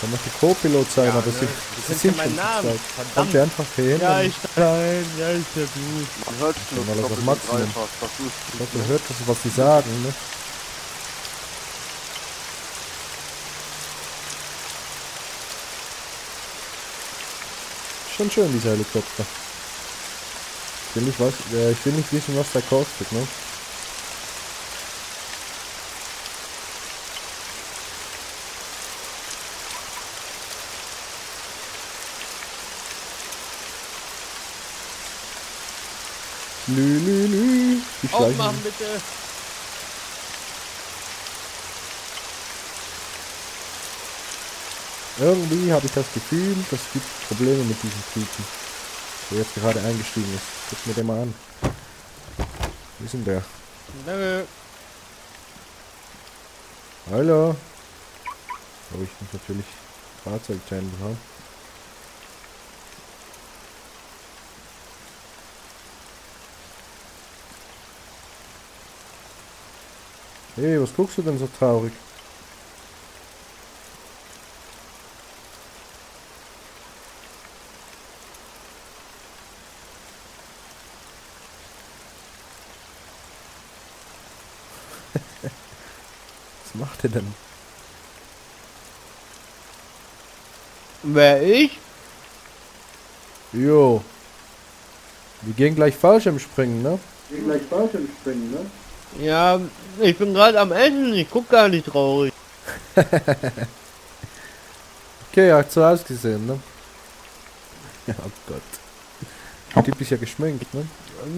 Da möchte Co-Pilot sein, Ja, aber ne? sie Du sind kennst ja schon meinen zu Namen. zweit. Verdammt. Kommt ihr einfach hier hin? Ja, dann- ich nein, ja, ist ja gut. Man hört Dann mal nur das doppelt auf und Maximum. dreifach. Das Ich ist glaube, ihr hört das, was die sagen, ne? Schon schön, dieser Helikopter. Ich will nicht wissen, was der kostet, ne? Lü. Die schleichen. Aufmachen bitte. Irgendwie habe ich das Gefühl, das gibt Probleme mit diesem Typen, der jetzt gerade eingestiegen ist. Guck mir den mal an. Wie ist denn der? Danke. Hallo? Aber ich muss natürlich Fahrzeugschein haben. Hey, was guckst du denn so traurig? Was macht er denn? Wer ich? Jo. Wir gehen gleich Fallschirmspringen, ne? Ja, ich bin gerade am Essen, ich guck gar nicht traurig. Okay, hat so ausgesehen, ne? Ja, oh Gott. Der Typ ist ja geschminkt, ne?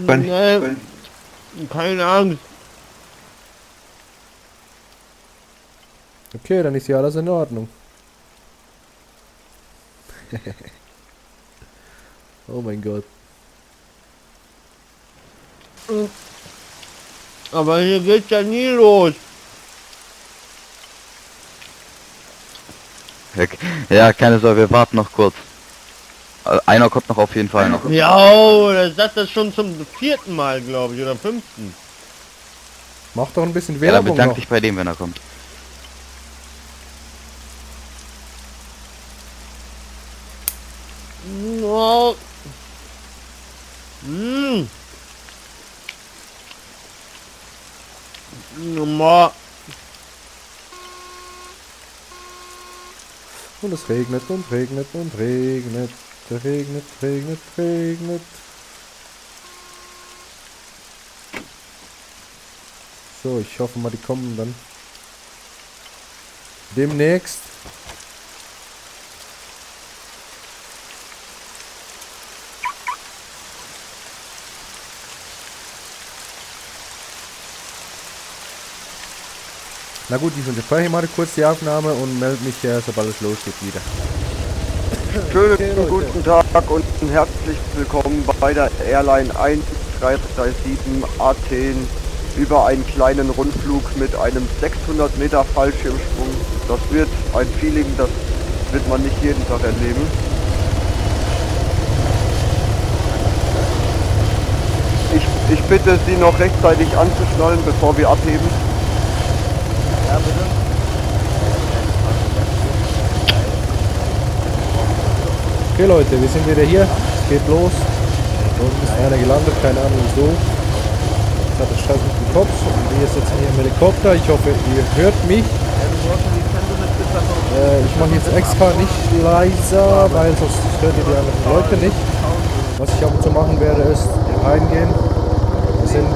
Nee, keine Angst. Okay, dann ist ja alles in Ordnung. Oh mein Gott. Aber hier geht's ja nie los. Ja, keine Sorge, wir warten noch kurz. Einer kommt noch auf jeden Fall noch. Ja, das sagt das schon zum 4. Mal, glaube ich, oder 5. Mach doch ein bisschen Ja, dann Werbung bedank noch. dich bei dem, wenn er kommt. Ja. Hm. Ma. Und es regnet und regnet und regnet. Regnet. So, ich hoffe mal, die kommen dann demnächst. Na gut, ich unterbreche mal kurz die Aufnahme und melde mich, sobald es losgeht, wieder. Schönen guten Tag und herzlich willkommen bei der Airline 1337 Athen über einen kleinen Rundflug mit einem 600 Meter Fallschirmsprung. Das wird ein Feeling, das wird man nicht jeden Tag erleben. Ich bitte Sie noch rechtzeitig anzuschnallen, bevor wir abheben. Ja, bitte. Okay Leute, wir sind wieder hier. Es geht los. Da unten ist einer gelandet, keine Ahnung wieso. Jetzt hat er Stress mit dem Kopf und wir sitzen hier im Helikopter. Ich hoffe, ihr hört mich. Ich mache jetzt extra nicht leiser, weil sonst hört ihr die anderen Leute nicht. Was ich ab und zu machen werde, ist reingehen. Wir sind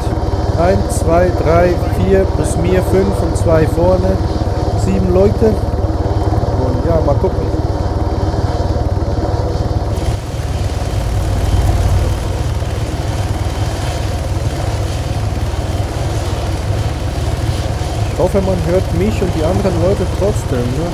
1, 2, 3, 4 plus mir 5 und 2 vorne. 7 Leute. Und ja, mal gucken. Ich hoffe, man hört mich und die anderen Leute trotzdem, ne?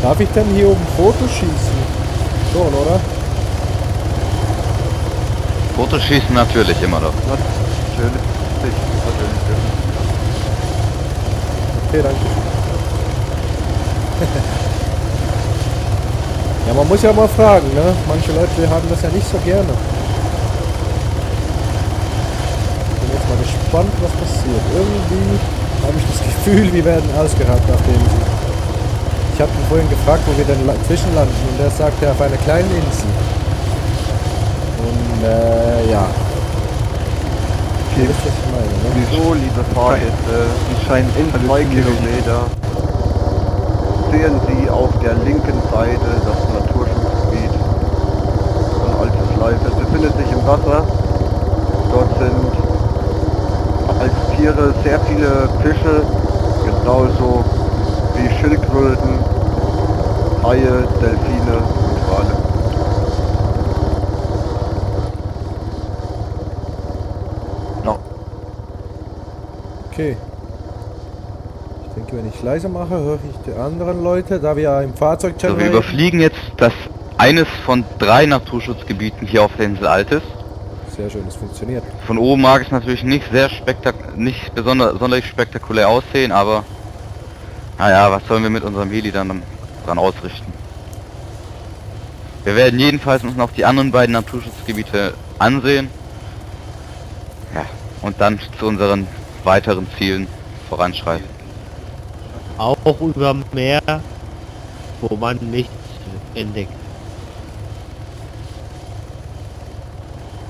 Darf ich denn hier oben Fotos schießen? Schon, oder? Fotoschießen natürlich immer noch. Natürlich. Okay, danke. Ja, man muss ja mal fragen, ne? Manche Leute haben das ja nicht so gerne. Ich bin jetzt mal gespannt, was passiert. Irgendwie habe ich das Gefühl, wir werden ausgeraubt auf dem See. Ich habe ihn vorhin gefragt, wo wir denn zwischenlanden, und er sagte auf einer kleinen Insel. Und ja. Okay. Das ist, was ich meine, ne? So, liebe Fahrgäste, in 2 Kilometer sehen Sie auf der linken Seite das Naturschutzgebiet von Altes Es befindet sich im Wasser. Dort sind als Tiere sehr viele Fische, genauso wie Schildkröten, Haie, Delfine und Wale. Okay. Ich denke, wenn ich leiser mache, höre ich die anderen Leute, da wir im Fahrzeugchannel... So, wir überfliegen jetzt eines von 3 Naturschutzgebieten hier auf der Insel Altes. Sehr schön, das funktioniert. Von oben mag es natürlich nicht sonderlich spektakulär aussehen, aber naja, was sollen wir mit unserem Heli dann dran ausrichten? Wir werden jedenfalls uns noch die anderen beiden Naturschutzgebiete ansehen. Ja, und dann zu unseren weiteren Zielen voranschreiten. Auch über Meer, wo man nichts entdeckt.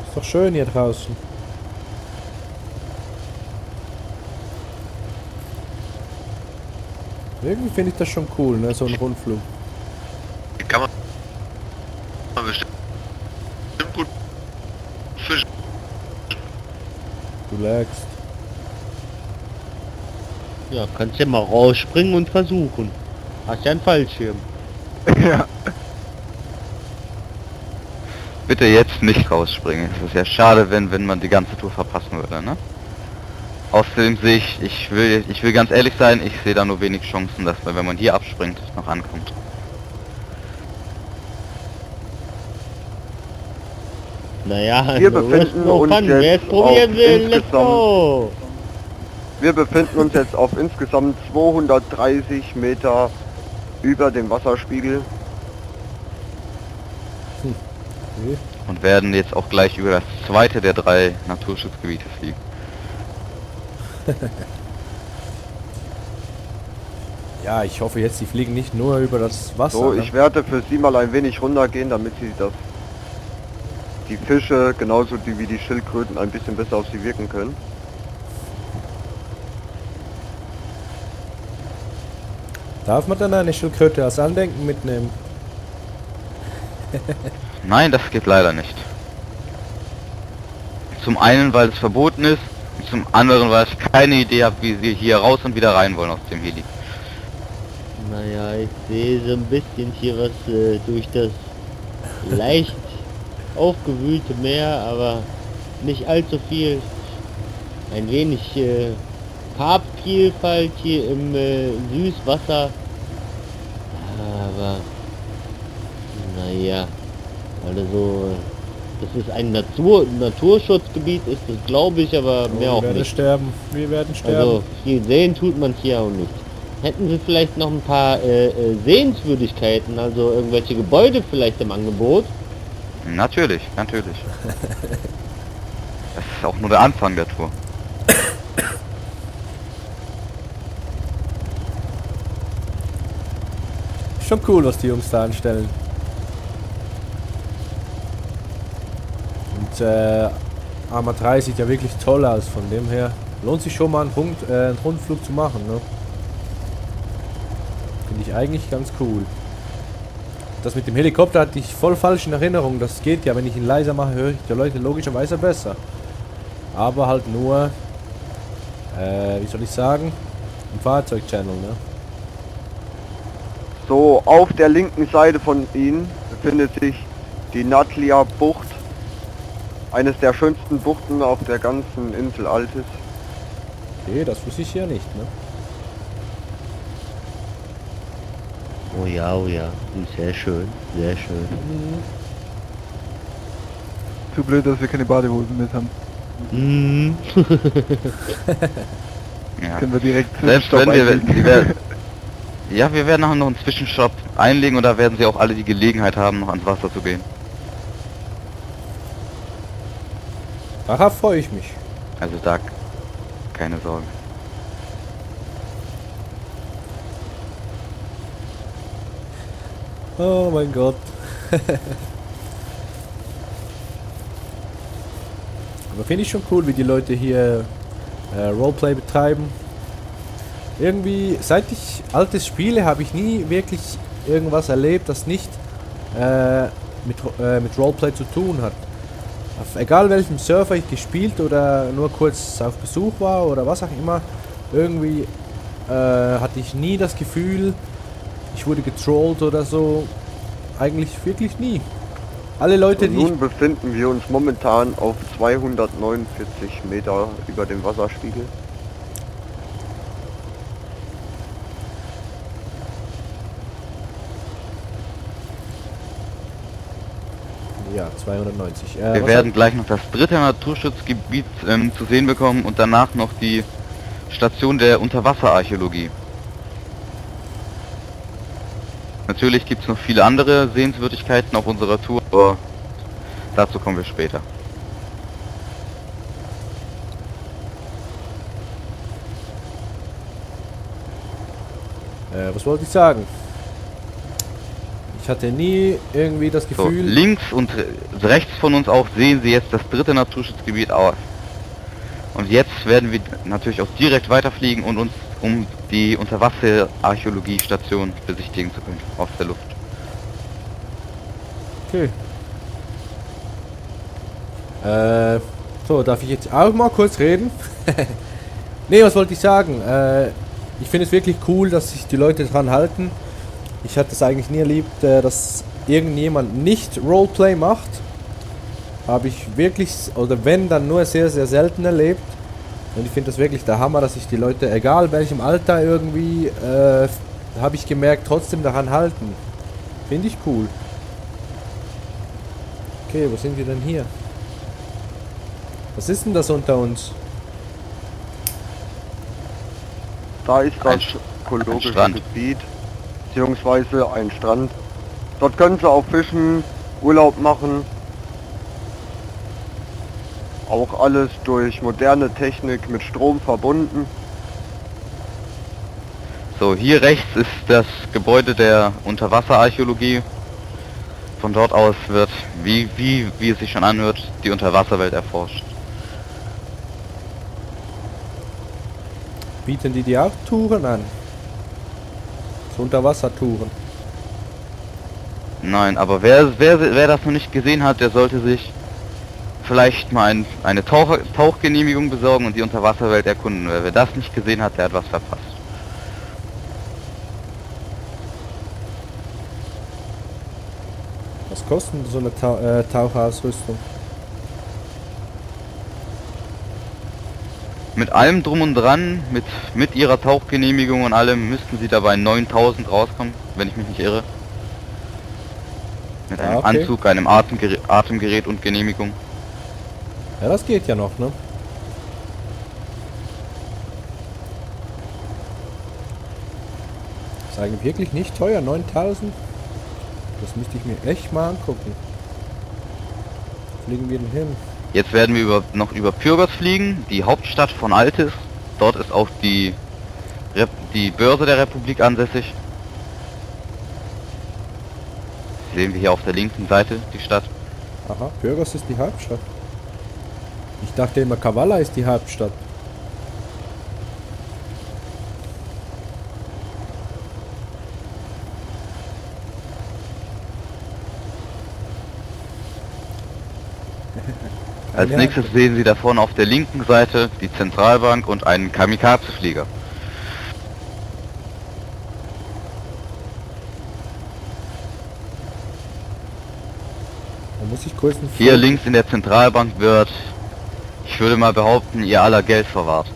Ist doch schön hier draußen. Irgendwie finde ich das schon cool, ne, so ein Rundflug. Kann man bestimmt gut fischen. Du lagst. Ja, kannst ja mal rausspringen und versuchen. Hast ja einen Fallschirm. Ja. Bitte jetzt nicht rausspringen. Es ist ja schade, wenn man die ganze Tour verpassen würde, ne? Außerdem sehe ich will ganz ehrlich sein, ich sehe da nur wenig Chancen, dass man, wenn man hier abspringt, noch ankommt. Naja, Wir befinden uns wer es jetzt probieren auf will, let's go! Wir befinden uns jetzt auf insgesamt 230 Meter über dem Wasserspiegel. Okay. Und werden jetzt auch gleich über das zweite der 3 Naturschutzgebiete fliegen. Ja, ich hoffe jetzt, die fliegen nicht nur über das Wasser. So, ne? ich werde für Sie mal ein wenig runtergehen, damit Sie die Fische genauso wie die Schildkröten ein bisschen besser auf Sie wirken können. Darf man dann eine Schildkröte als Andenken mitnehmen? Nein, das geht leider nicht. Zum einen, weil es verboten ist, und zum anderen, weil ich keine Idee habe, wie sie hier raus und wieder rein wollen aus dem Heli. Naja, ich sehe so ein bisschen hier was durch das leicht aufgewühlte Meer, aber nicht allzu viel. Ein wenig Farbvielfalt hier im Süßwasser. Aber naja, also das ist ein Naturschutzgebiet, ist das, glaube ich, aber mehr wir auch werden nicht. sterben. Wir werden sterben. Also viel sehen tut man hier auch nicht. Hätten Sie vielleicht noch ein paar Sehenswürdigkeiten, also irgendwelche Gebäude vielleicht im Angebot? Natürlich, natürlich. Das ist auch nur der Anfang der Tour. Schon cool, was die Jungs da anstellen. Und Arma 3 sieht ja wirklich toll aus, von dem her lohnt sich schon mal einen Rundflug zu machen, ne? Finde ich eigentlich ganz cool. Das mit dem Helikopter hatte ich voll falsch in Erinnerung. Das geht ja, wenn ich ihn leiser mache, höre ich die Leute logischerweise besser. Aber halt nur, wie soll ich sagen, im Fahrzeugchannel, ne? So, auf der linken Seite von Ihnen befindet sich die Natlia Bucht. Eines der schönsten Buchten auf der ganzen Insel Altes. Okay, das wusste ich hier nicht, ne? Oh ja, sehr schön, sehr schön. Zu blöd, dass wir keine Badehosen mit haben. Mhm. Ja. Können wir direkt Selbst Stopp wenn wir, einlegen. Ja, wir werden nachher noch einen Zwischenstopp einlegen und da werden sie auch alle die Gelegenheit haben, noch ans Wasser zu gehen. Darauf freue ich mich. Also da keine Sorge. Oh mein Gott. Aber finde ich schon cool, wie die Leute hier Roleplay betreiben. Irgendwie, seit ich Altes spiele, habe ich nie wirklich irgendwas erlebt, das nicht mit Roleplay zu tun hat. Auf egal welchem Server ich gespielt oder nur kurz auf Besuch war oder was auch immer, irgendwie hatte ich nie das Gefühl, ich wurde getrollt oder so. Eigentlich wirklich nie. Alle Leute, Und die ich... nun befinden wir uns momentan auf 249 Meter über dem Wasserspiegel. Ja, 290. Wir werden gleich noch das dritte Naturschutzgebiet zu sehen bekommen und danach noch die Station der Unterwasserarchäologie. Natürlich gibt es noch viele andere Sehenswürdigkeiten auf unserer Tour, aber dazu kommen wir später. Was wollte ich sagen? Ich hatte nie irgendwie das So, Gefühl... links und rechts von uns auch sehen Sie jetzt das dritte Naturschutzgebiet aus. Und jetzt werden wir natürlich auch direkt weiterfliegen und uns um die Unterwasserarchäologiestation besichtigen zu können aus der Luft. Okay. So, darf ich jetzt auch mal kurz reden? Nee, was wollte ich sagen? Ich finde es wirklich cool, dass sich die Leute dran halten. Ich hatte es eigentlich nie erlebt, dass irgendjemand nicht Roleplay macht. Habe ich wirklich, oder wenn, dann nur sehr, sehr selten erlebt. Und ich finde das wirklich der Hammer, dass sich die Leute, egal welchem Alter irgendwie, habe ich gemerkt, trotzdem daran halten. Finde ich cool. Okay, wo sind wir denn hier? Was ist denn das unter uns? Da ist Ein das ökologische Strand. Gebiet, beziehungsweise ein Strand. Dort können Sie auch fischen, Urlaub machen. Auch alles durch moderne Technik mit Strom verbunden. So, hier rechts ist das Gebäude der Unterwasserarchäologie. Von dort aus wird, wie es sich schon anhört, die Unterwasserwelt erforscht. Bieten die auch Touren an? So Unterwassertouren. Nein, aber wer das noch nicht gesehen hat, der sollte sich vielleicht mal eine Tauchgenehmigung besorgen und die Unterwasserwelt erkunden. Wer das nicht gesehen hat, der hat was verpasst. Was kostet denn so eine Tauchausrüstung? Mit allem drum und dran, mit ihrer Tauchgenehmigung und allem, müssten sie dabei 9000 rauskommen, wenn ich mich nicht irre. Mit einem okay. Anzug, einem Atemgerät und Genehmigung. Ja, das geht ja noch, ne? Ist eigentlich wirklich nicht teuer, 9000? Das müsste ich mir echt mal angucken. Fliegen wir denn hin? Jetzt werden wir noch über Pyrgos fliegen, die Hauptstadt von Altis. Dort ist auch die Börse der Republik ansässig. Sehen wir hier auf der linken Seite die Stadt. Aha, Pyrgos ist die Hauptstadt. Ich dachte immer, Kavala ist die Hauptstadt. Als Ja. nächstes sehen Sie da vorne auf der linken Seite die Zentralbank und einen Kamikaze-Flieger. Da muss ich kurz einen Hier Flug- links in der Zentralbank wird, ich würde mal behaupten, ihr aller Geld verwahrt.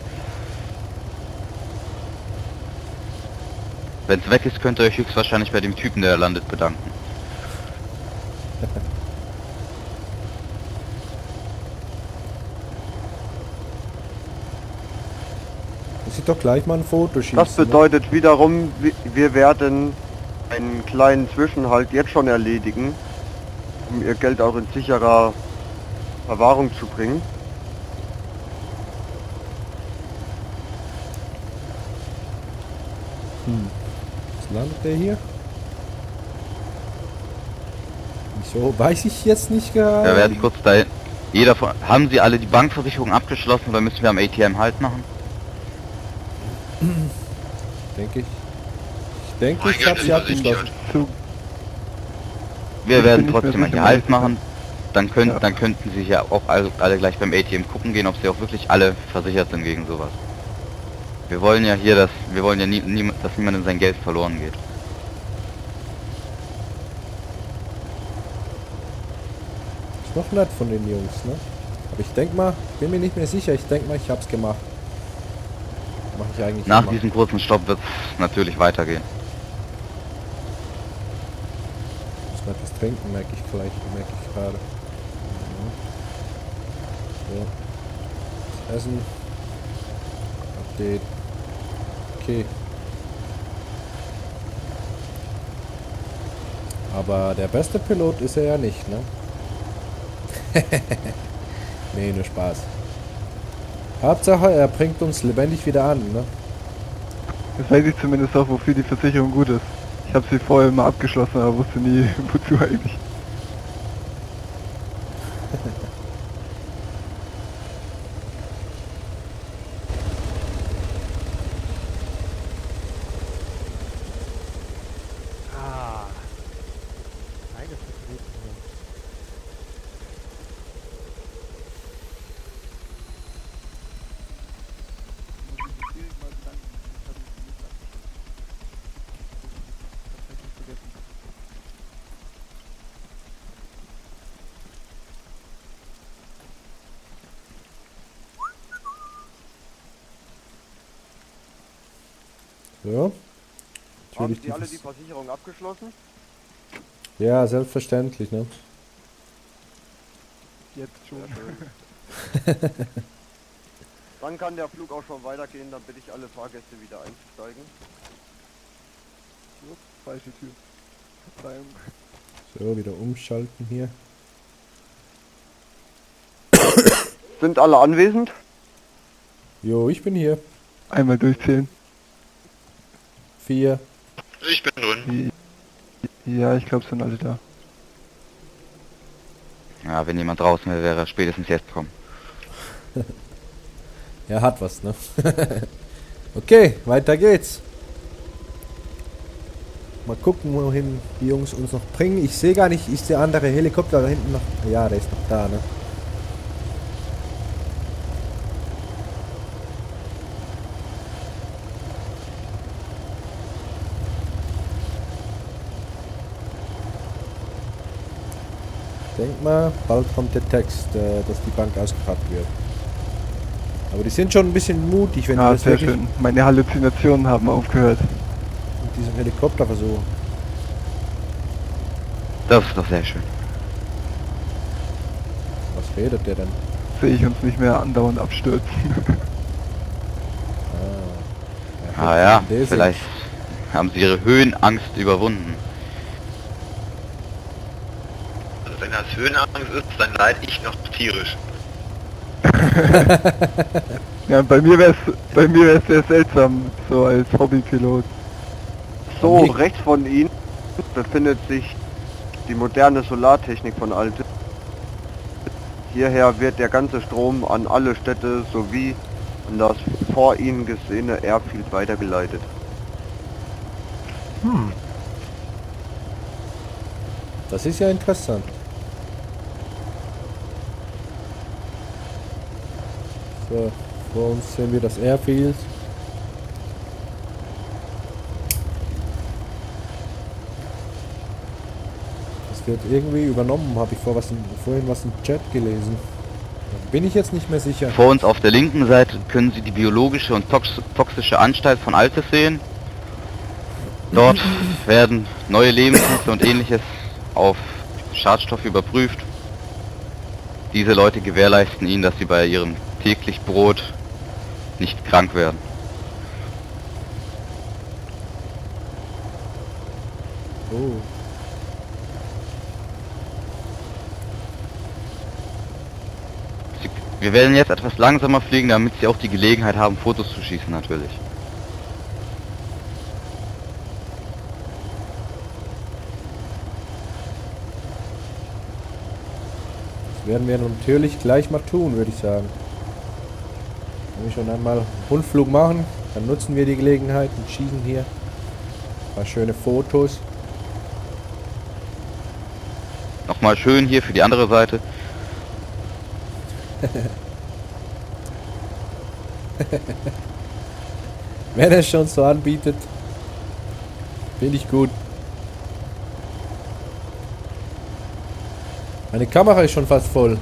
Wenn es weg ist, könnt ihr euch höchstwahrscheinlich bei dem Typen, der da landet, bedanken. Muss ich doch gleich mal ein Foto schießen. Das bedeutet wiederum, wir werden einen kleinen Zwischenhalt jetzt schon erledigen, um ihr Geld auch in sicherer Verwahrung zu bringen. Was landet der hier? Wieso? Weiß ich jetzt nicht gerade. Wir werden kurz da... Jeder von... Haben Sie alle die Bankversicherung abgeschlossen oder müssen wir am ATM halt machen? Denke ich. Ich denke, ich habe sie abgeschlossen. Zu, Wir Ich werden bin nicht mehr trotzdem mal sicher, hier halt was ich machen. Dann Ja. könnten Sie hier auch alle gleich beim ATM gucken gehen, ob sie auch wirklich alle versichert sind gegen sowas. Wir wollen ja hier, dass niemandem sein Geld verloren geht. Ist noch nett von den Jungs, ne? Aber ich denke mal, bin mir nicht mehr sicher. Ich denke mal, ich hab's gemacht. Mache ich eigentlich Nach immer. diesem kurzen Stopp wird es natürlich weitergehen. Muss mal etwas trinken, merke ich gleich, merke ich gerade. Ja. Das Essen. Update. Okay. Aber der beste Pilot ist er ja nicht, ne? Nee, nur Spaß. Hauptsache, er bringt uns lebendig wieder an, ne? Jetzt weiß ich zumindest auch, wofür die Versicherung gut ist. Ich habe sie vorher immer abgeschlossen, aber wusste nie, wozu eigentlich. So. Haben Natürlich Sie alle die dieses- Versicherung abgeschlossen? Ja, selbstverständlich, ne? Jetzt schon. Sehr schön. Dann kann der Flug auch schon weitergehen, dann bitte ich alle Fahrgäste wieder einzusteigen. Ups, falsche Tür. Verzeihung. So, wieder umschalten hier. Sind alle anwesend? Jo, ich bin hier. Einmal durchzählen. 4. Ich bin drin. Ja, ich glaube, sind alle da. Ja, wenn jemand draußen wäre, wäre er spätestens jetzt kommen. Er hat was, ne? Okay, weiter geht's. Mal gucken, wohin die Jungs uns noch bringen. Ich sehe gar nicht, ist der andere Helikopter da hinten noch? Ja, der ist noch da, ne? Denk mal, bald kommt der Text, dass die Bank ausgeraubt wird. Aber die sind schon ein bisschen mutig, wenn die Ah, das sehr wirklich schön. Meine Halluzinationen haben aufgehört. mit diesem Helikopter versuchen. Das ist doch sehr schön. Was redet der denn? Sehe ich uns nicht mehr andauernd abstürzen. Ah ja, Der ist vielleicht haben sie ihre Höhenangst überwunden. Also wenn das Höhenangst ist, dann leide ich noch tierisch. Ja, bei mir wär's sehr seltsam, so als Hobbypilot. So, Okay. rechts von Ihnen befindet sich die moderne Solartechnik von Alte. Hierher wird der ganze Strom an alle Städte sowie an das vor Ihnen gesehene Airfield weitergeleitet. Das ist ja interessant. So, vor uns sehen wir das Airfield. Das wird irgendwie übernommen, habe ich vorhin was im Chat gelesen. Da bin ich jetzt nicht mehr sicher. Vor uns auf der linken Seite können Sie die biologische und toxische Anstalt von Altes sehen. Dort werden neue Lebensmittel und ähnliches auf Schadstoffe überprüft. Diese Leute gewährleisten ihnen, dass sie bei ihrem täglich Brot nicht krank werden. Oh. Wir werden jetzt etwas langsamer fliegen, damit sie auch die Gelegenheit haben, Fotos zu schießen natürlich. Das werden wir natürlich gleich mal tun, würde ich sagen. Wenn wir schon einmal einen Rundflug machen, dann nutzen wir die Gelegenheit und schießen hier ein paar schöne Fotos. Nochmal schön hier für die andere Seite. Wenn er es schon so anbietet, finde ich gut. Meine Kamera ist schon fast voll.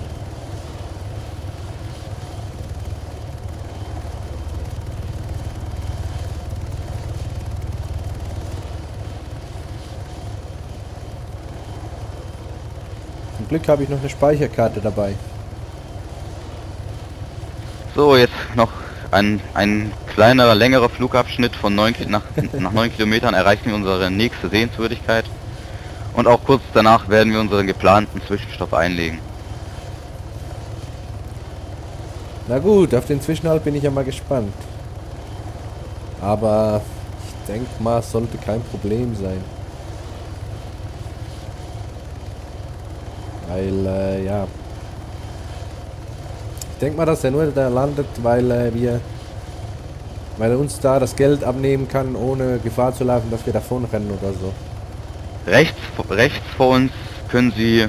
Zum Glück habe ich noch eine Speicherkarte dabei. So, jetzt noch ein kleiner, längerer Flugabschnitt von nach 9 Kilometern erreichen wir unsere nächste Sehenswürdigkeit. Und auch kurz danach werden wir unseren geplanten Zwischenstopp einlegen. Na gut, auf den Zwischenhalt bin ich ja mal gespannt. Aber ich denke mal, es sollte kein Problem sein. Weil, ja. Ich denke mal, dass er nur da landet, weil er uns da das Geld abnehmen kann, ohne Gefahr zu laufen, dass wir davonrennen oder so. Rechts vor uns können Sie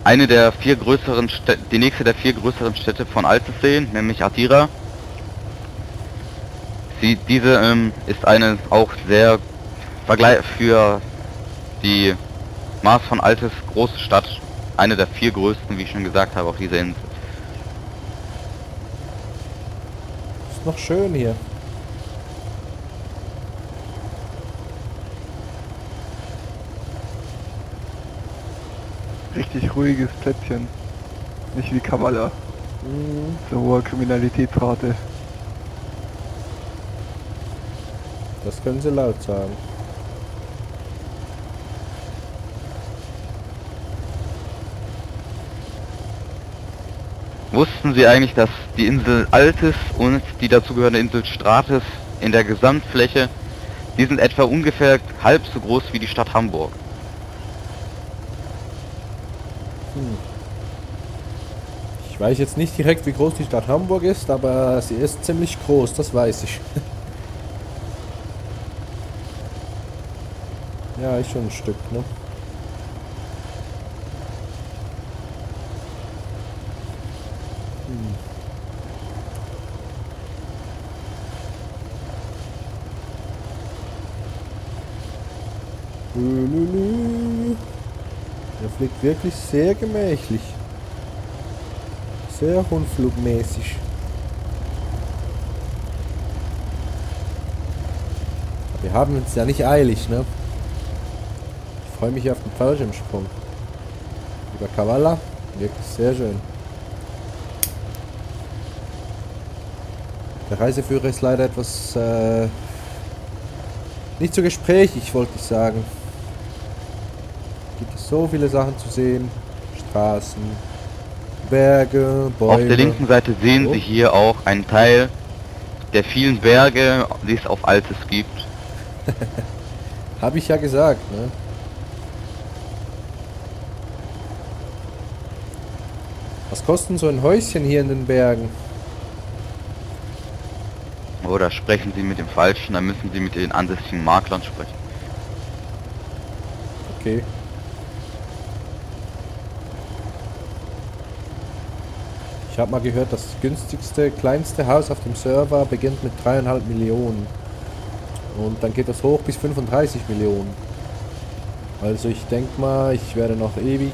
eine der 4 größeren Städte, die nächste der 4 größeren Städte von Altes sehen, nämlich Artira. Diese ist eine auch sehr für die Maß von Altes große Stadt, eine der 4 größten, wie ich schon gesagt habe, auf dieser Insel. Ist noch schön hier. Richtig ruhiges Plätzchen. Nicht wie Kavala. Mhm. So hohe Kriminalitätsrate. Das können Sie laut sagen. Wussten Sie eigentlich, dass die Insel Altes und die dazugehörende Insel Strates in der Gesamtfläche, die sind etwa ungefähr halb so groß wie die Stadt Hamburg? Ich weiß jetzt nicht direkt, wie groß die Stadt Hamburg ist, aber sie ist ziemlich groß, das weiß ich. Ja, ist schon ein Stück, ne? Er fliegt wirklich sehr gemächlich. Sehr rundflugmäßig. Wir haben uns ja nicht eilig, ne? Ich freue mich auf den Fallschirmsprung. Über Kavala. Wirklich sehr schön. Der Reiseführer ist leider etwas nicht so gesprächig, wollte ich sagen. Gibt es so viele Sachen zu sehen. Straßen, Berge, Bäume. Auf der linken Seite sehen Sie hier auch einen Teil der vielen Berge, die es auf Altes gibt. Habe ich ja gesagt, ne? Was kostet so ein Häuschen hier in den Bergen? Oder sprechen Sie mit dem Falschen, dann müssen Sie mit den ansässigen Maklern sprechen. Okay. Ich habe mal gehört, das günstigste, kleinste Haus auf dem Server beginnt mit 3,5 Millionen. Und dann geht das hoch bis 35 Millionen. Also ich denke mal, ich werde noch ewig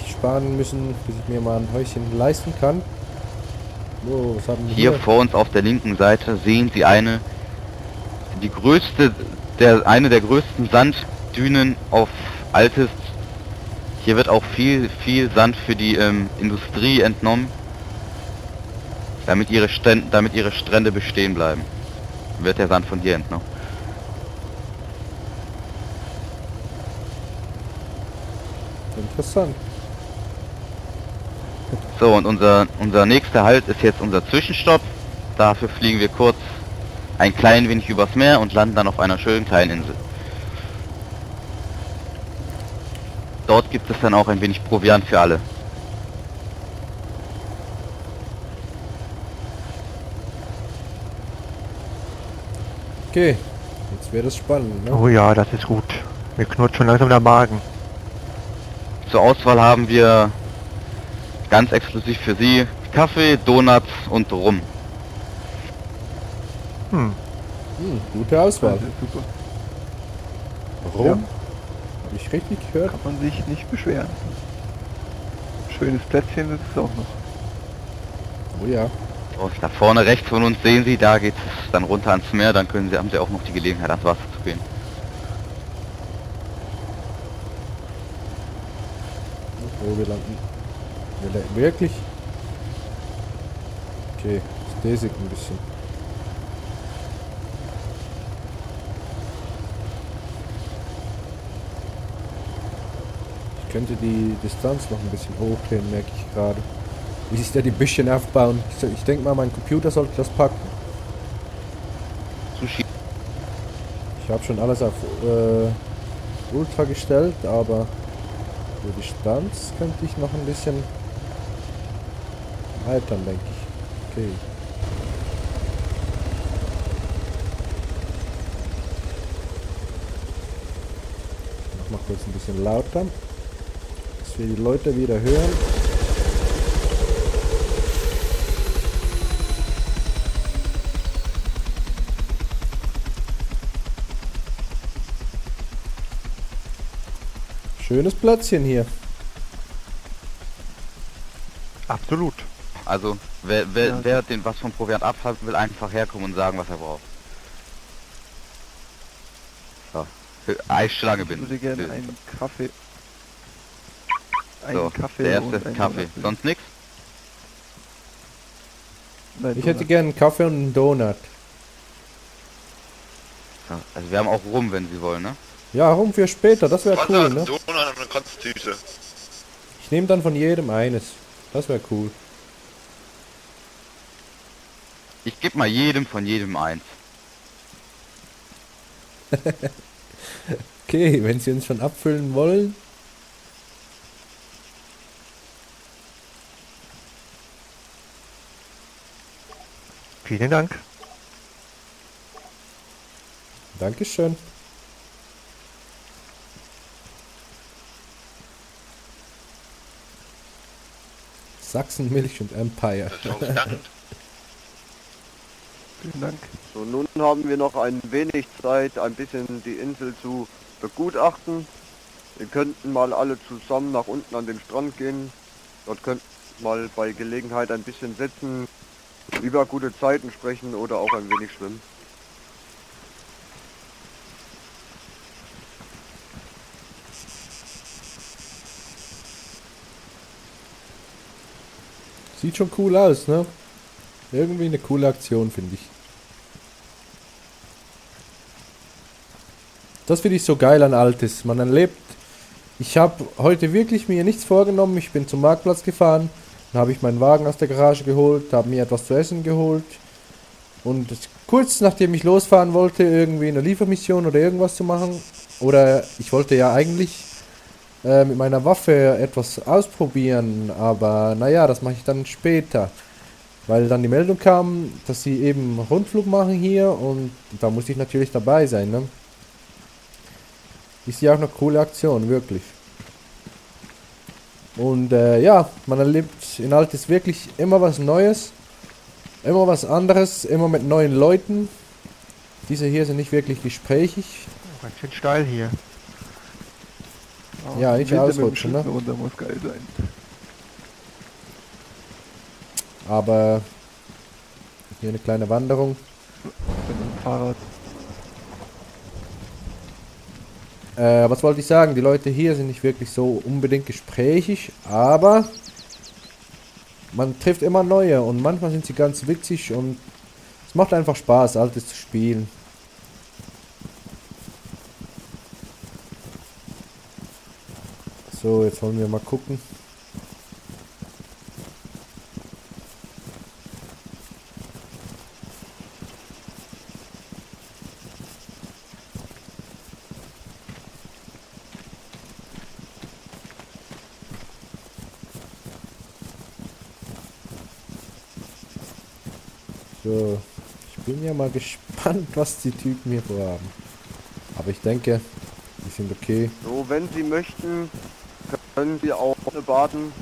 sparen müssen, bis ich mir mal ein Häuschen leisten kann. Oh, was haben wir Hier vor uns auf der linken Seite sehen Sie eine der größten Sanddünen auf Altes. Hier wird auch viel Sand für die Industrie entnommen, damit ihre Strände bestehen bleiben. Wird der Sand von hier entnommen. interessant. So, und unser nächster Halt ist jetzt unser Zwischenstopp. Dafür fliegen wir kurz ein klein wenig übers Meer und landen dann auf einer schönen kleinen Insel. Dort gibt es dann auch ein wenig Proviant für alle. Okay, jetzt wird es spannend, ne? Oh ja, das ist gut. Mir knurrt schon langsam der Magen. Zur Auswahl haben wir ganz exklusiv für Sie Kaffee, Donuts und Rum. Gute Auswahl. Das ist super. Warum? Ja. Habe ich richtig gehört? Kann man sich nicht beschweren. Schönes Plätzchen ist es auch noch. Oh ja. So, da vorne rechts von uns sehen Sie, da geht es dann runter ans Meer, dann haben Sie auch noch die Gelegenheit ans Wasser zu gehen. Oh, wir landen. Wirklich? Okay, ist däsig ein bisschen. Ich könnte die Distanz noch ein bisschen hochdrehen, merke ich gerade. Wie sich da die Büschchen aufbauen. Ich denke mal, mein Computer sollte das packen. Sushi. Ich habe schon alles auf Ultra gestellt, aber für die Distanz könnte ich noch ein bisschen erweitern, denke ich. Okay. Mach mal kurz ein bisschen lauter, dass wir die Leute wieder hören. Schönes Plätzchen hier. Absolut. Also, wer den was vom Proviant abhat, will einfach herkommen und sagen, was er braucht. So. Eisschlange Ich bin. würde gerne einen Kaffee. Einen So, Kaffee der und erste einen Kaffee. Donut. Sonst nichts? Nein, Ich hätte Donut. gerne einen Kaffee und einen Donut. So, also wir haben auch Rum, wenn Sie wollen, ne? Ja, rum für später, das wäre cool, Wasser, ne? Donut und eine Kotztüte. Ich nehme dann von jedem eines. Das wäre cool. Ich gebe mal jedem von jedem eins. Okay, wenn Sie uns schon abfüllen wollen. Vielen Dank. Dankeschön. Sachsen Milch und Empire. Tausend Dank. Vielen Dank. So, nun haben wir noch ein wenig Zeit, ein bisschen die Insel zu begutachten. Wir könnten mal alle zusammen nach unten an den Strand gehen. Dort könnten wir mal bei Gelegenheit ein bisschen sitzen, über gute Zeiten sprechen oder auch ein wenig schwimmen. Sieht schon cool aus, ne? Irgendwie eine coole Aktion, finde ich. Das finde ich so geil an Altes. Man erlebt... Ich habe heute wirklich mir nichts vorgenommen. Ich bin zum Marktplatz gefahren. Dann habe ich meinen Wagen aus der Garage geholt, habe mir etwas zu essen geholt. Und kurz nachdem ich losfahren wollte, irgendwie eine Liefermission oder irgendwas zu machen. Oder ich wollte ja eigentlich mit meiner Waffe etwas ausprobieren. Aber naja, das mache ich dann später. Weil dann die Meldung kam, dass sie eben Rundflug machen hier. Und da musste ich natürlich dabei sein, ne? Ist ja auch eine coole Aktion, wirklich. Und ja, man erlebt in Altes wirklich immer was Neues. Immer was anderes, immer mit neuen Leuten. Diese hier sind nicht wirklich gesprächig. Oh, ganz schön steil hier. Oh, Ja, nicht Winter mit dem ausrutschen, ne? Schlitten runter muss geil sein. Aber hier eine kleine Wanderung. Mit dem Fahrrad. Was wollte ich sagen? Die Leute hier sind nicht wirklich so unbedingt gesprächig, aber man trifft immer neue und manchmal sind sie ganz witzig und es macht einfach Spaß, Altes zu spielen. So, jetzt wollen wir mal gucken. So, ich bin ja mal gespannt, was die Typen hier vorhaben. Aber ich denke, die sind okay. So, wenn Sie möchten, können Sie auch baden.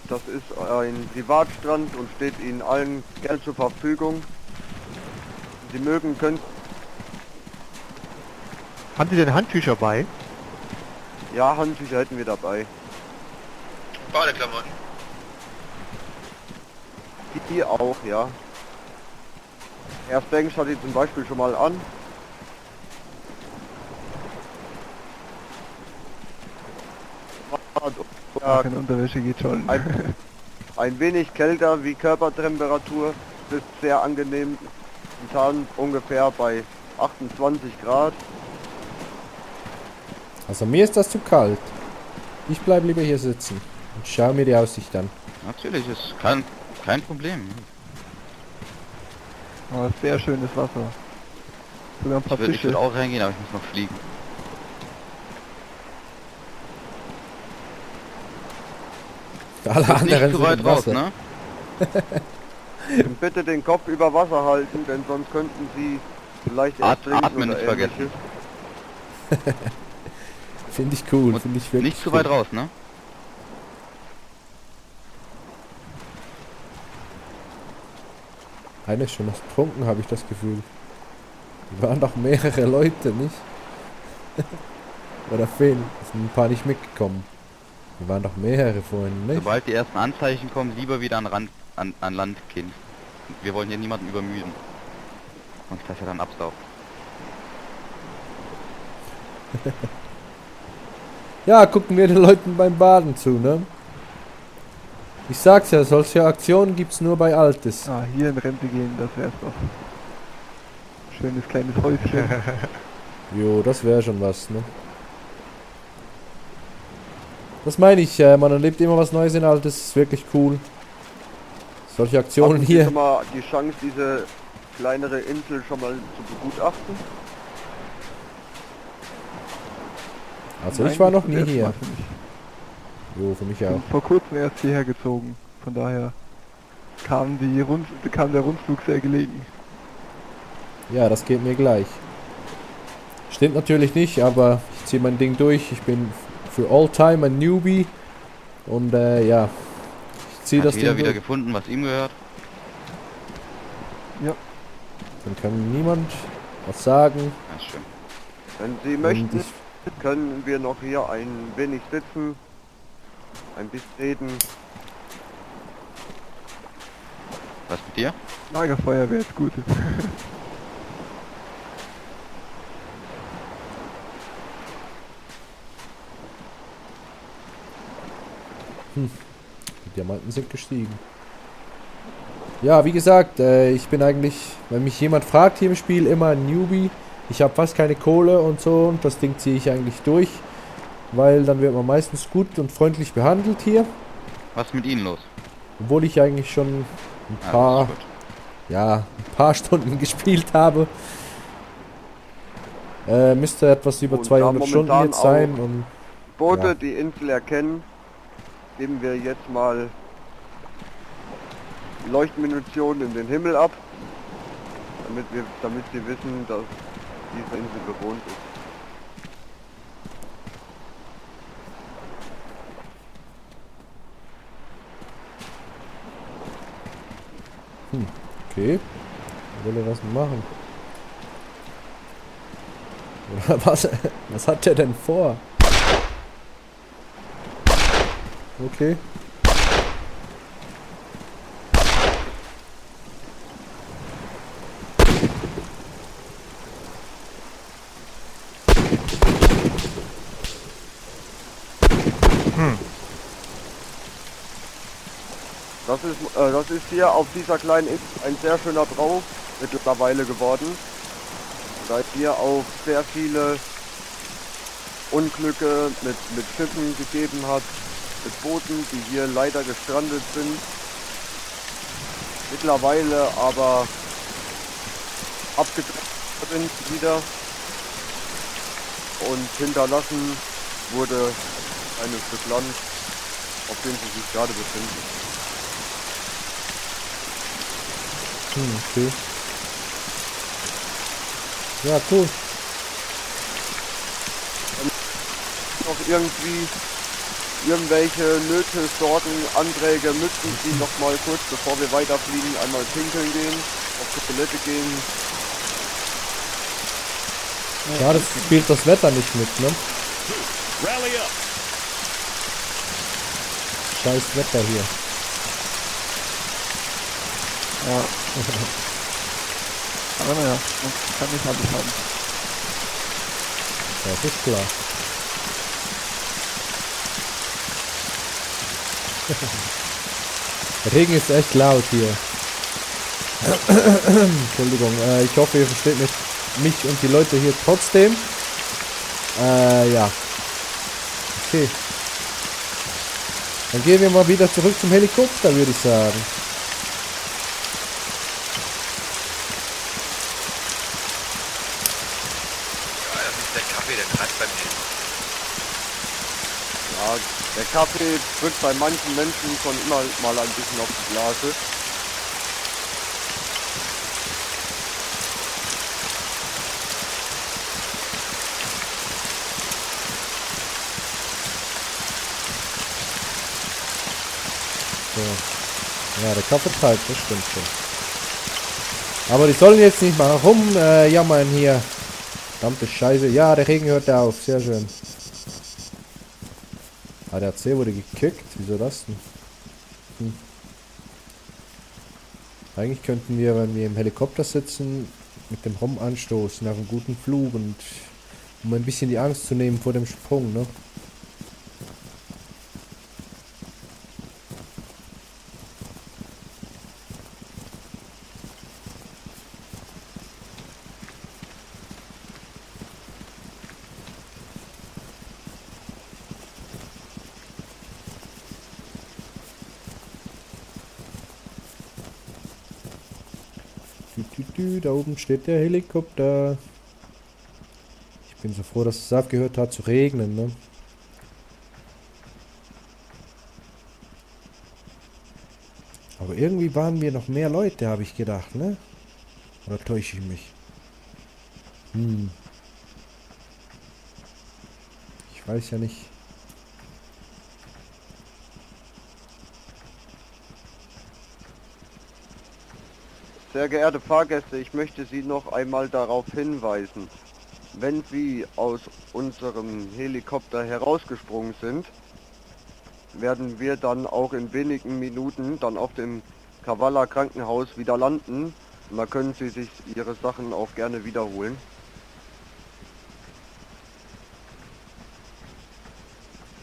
Das ist ein Privatstrand und steht Ihnen allen gern zur Verfügung. Sie mögen, können... Haben Sie denn Handtücher bei? Ja, Handtücher hätten wir dabei. Badeklamotten. Die auch, ja. Erst Banks hat die zum Beispiel schon mal an. Ach, in Unterwäsche geht schon. Ein wenig kälter wie Körpertemperatur, ist sehr angenehm. Momentan ungefähr bei 28 Grad. Also mir ist das zu kalt. Ich bleib lieber hier sitzen und schau mir die Aussicht an. Natürlich, ist kein Problem. Aber sehr schönes Wasser. Sogar ein paar Ich Fische. würde auch reingehen, aber ich muss noch fliegen. Alle Nicht anderen zu sind weit im raus, Wasser. ne? Und bitte den Kopf über Wasser halten, denn sonst könnten Sie vielleicht ertrinken Atmen oder nicht vergessen. Ähnliches. Finde ich cool, Und finde ich wirklich Nicht zu weit cool. raus, ne? Einer ist schon noch getrunken, habe ich das Gefühl. Die waren doch mehrere Leute, nicht? Oder fehlen? Es sind ein paar nicht mitgekommen. Die waren doch mehrere vorhin, nicht? Sobald die ersten Anzeichen kommen, lieber wieder an Land gehen. Wir wollen hier niemanden übermüden. Und das ja dann absaugt. Ja, gucken wir den Leuten beim Baden zu, ne? Ich sag's ja, solche Aktionen gibt's nur bei Altes. Ah, hier in Rente gehen, das wär's doch. Schönes kleines Häuschen. Jo, das wäre schon was, ne? Das meine ich, man erlebt immer was Neues in Altes, ist wirklich cool. Solche Aktionen Hatten Sie hier. schon mal die Chance, diese kleinere Insel schon mal zu begutachten? Also Nein, ich war das noch ist nie das erste hier. Mal für mich. Jo, für mich Ich auch. bin vor kurzem erst hierher gezogen. Von daher kam der Rundflug sehr gelegen. Ja, das geht mir gleich. Stimmt natürlich nicht, aber ich ziehe mein Ding durch. Ich bin für All-Time ein Newbie. Und ja, ich ziehe das Hat jeder Ding wieder durch. gefunden, was ihm gehört. Dann kann niemand was sagen. Ja, schön. Wenn Sie Und möchten, ich, können wir noch hier ein wenig sitzen, ein bisschen reden. Was mit dir? Lagerfeuer wäre jetzt gut. die Diamanten sind gestiegen. Ja, wie gesagt, ich bin eigentlich, wenn mich jemand fragt hier im Spiel, immer ein Newbie. Ich habe fast keine Kohle und so und das Ding ziehe ich eigentlich durch. Weil dann wird man meistens gut und freundlich behandelt hier. Was ist mit Ihnen los? Obwohl ich eigentlich schon ein Ja, paar, das ist gut. ja, ein paar Stunden gespielt habe. Müsste etwas über Und 200 da Stunden momentan jetzt sein. auch Und Boote Ja. die Insel erkennen, geben wir jetzt mal Leuchtmunition in den Himmel ab, damit sie wissen, dass diese Insel bewohnt ist. okay. Will er was machen? Oder was hat der denn vor? Okay. Das ist hier auf dieser kleinen Insel ein sehr schöner Brauch mittlerweile geworden. Da hier auf sehr viele Unglücke mit Schiffen gegeben hat, mit Booten, die hier leider gestrandet sind. Mittlerweile aber abgedreht sind wieder und hinterlassen wurde ein Stück Land, auf dem sie sich gerade befinden. Okay. Ja, cool. Noch irgendwie irgendwelche Nöte, Sorgen, Anträge, müssten Sie noch mal kurz, bevor wir weiterfliegen, einmal pinkeln gehen, auf die Toilette gehen. Ja, das spielt das Wetter nicht mit, ne? Scheiß Wetter hier. Ja. Aber naja, man kann nicht alles haben. Das ist klar. Der Regen ist echt laut hier. Entschuldigung, ich hoffe, ihr versteht mich und die Leute hier trotzdem. Ja. Okay. Dann gehen wir mal wieder zurück zum Helikopter, würde ich sagen. Ja, das ist der Kaffee, der treibt bei mir. Ja, der Kaffee drückt bei manchen Menschen schon immer mal ein bisschen auf die Blase. So. Ja, der Kaffee treibt, das stimmt schon. Aber die sollen jetzt nicht mal rumjammern hier. Verdammte Scheiße. Ja, der Regen hört auf. Sehr schön. Ah, der AC wurde gekickt. Wieso das denn? Eigentlich könnten wir, wenn wir im Helikopter sitzen, mit dem Rum anstoßen nach einem guten Flug und um ein bisschen die Angst zu nehmen vor dem Sprung, ne? Da oben steht der Helikopter. Ich bin so froh, dass es aufgehört hat zu regnen, ne? Aber irgendwie waren wir noch mehr Leute, habe ich gedacht, ne? Oder täusche ich mich? Ich weiß ja nicht. Sehr geehrte Fahrgäste, ich möchte Sie noch einmal darauf hinweisen, wenn Sie aus unserem Helikopter herausgesprungen sind, werden wir dann auch in wenigen Minuten dann auf dem Kavala Krankenhaus wieder landen. Und da können Sie sich Ihre Sachen auch gerne wiederholen.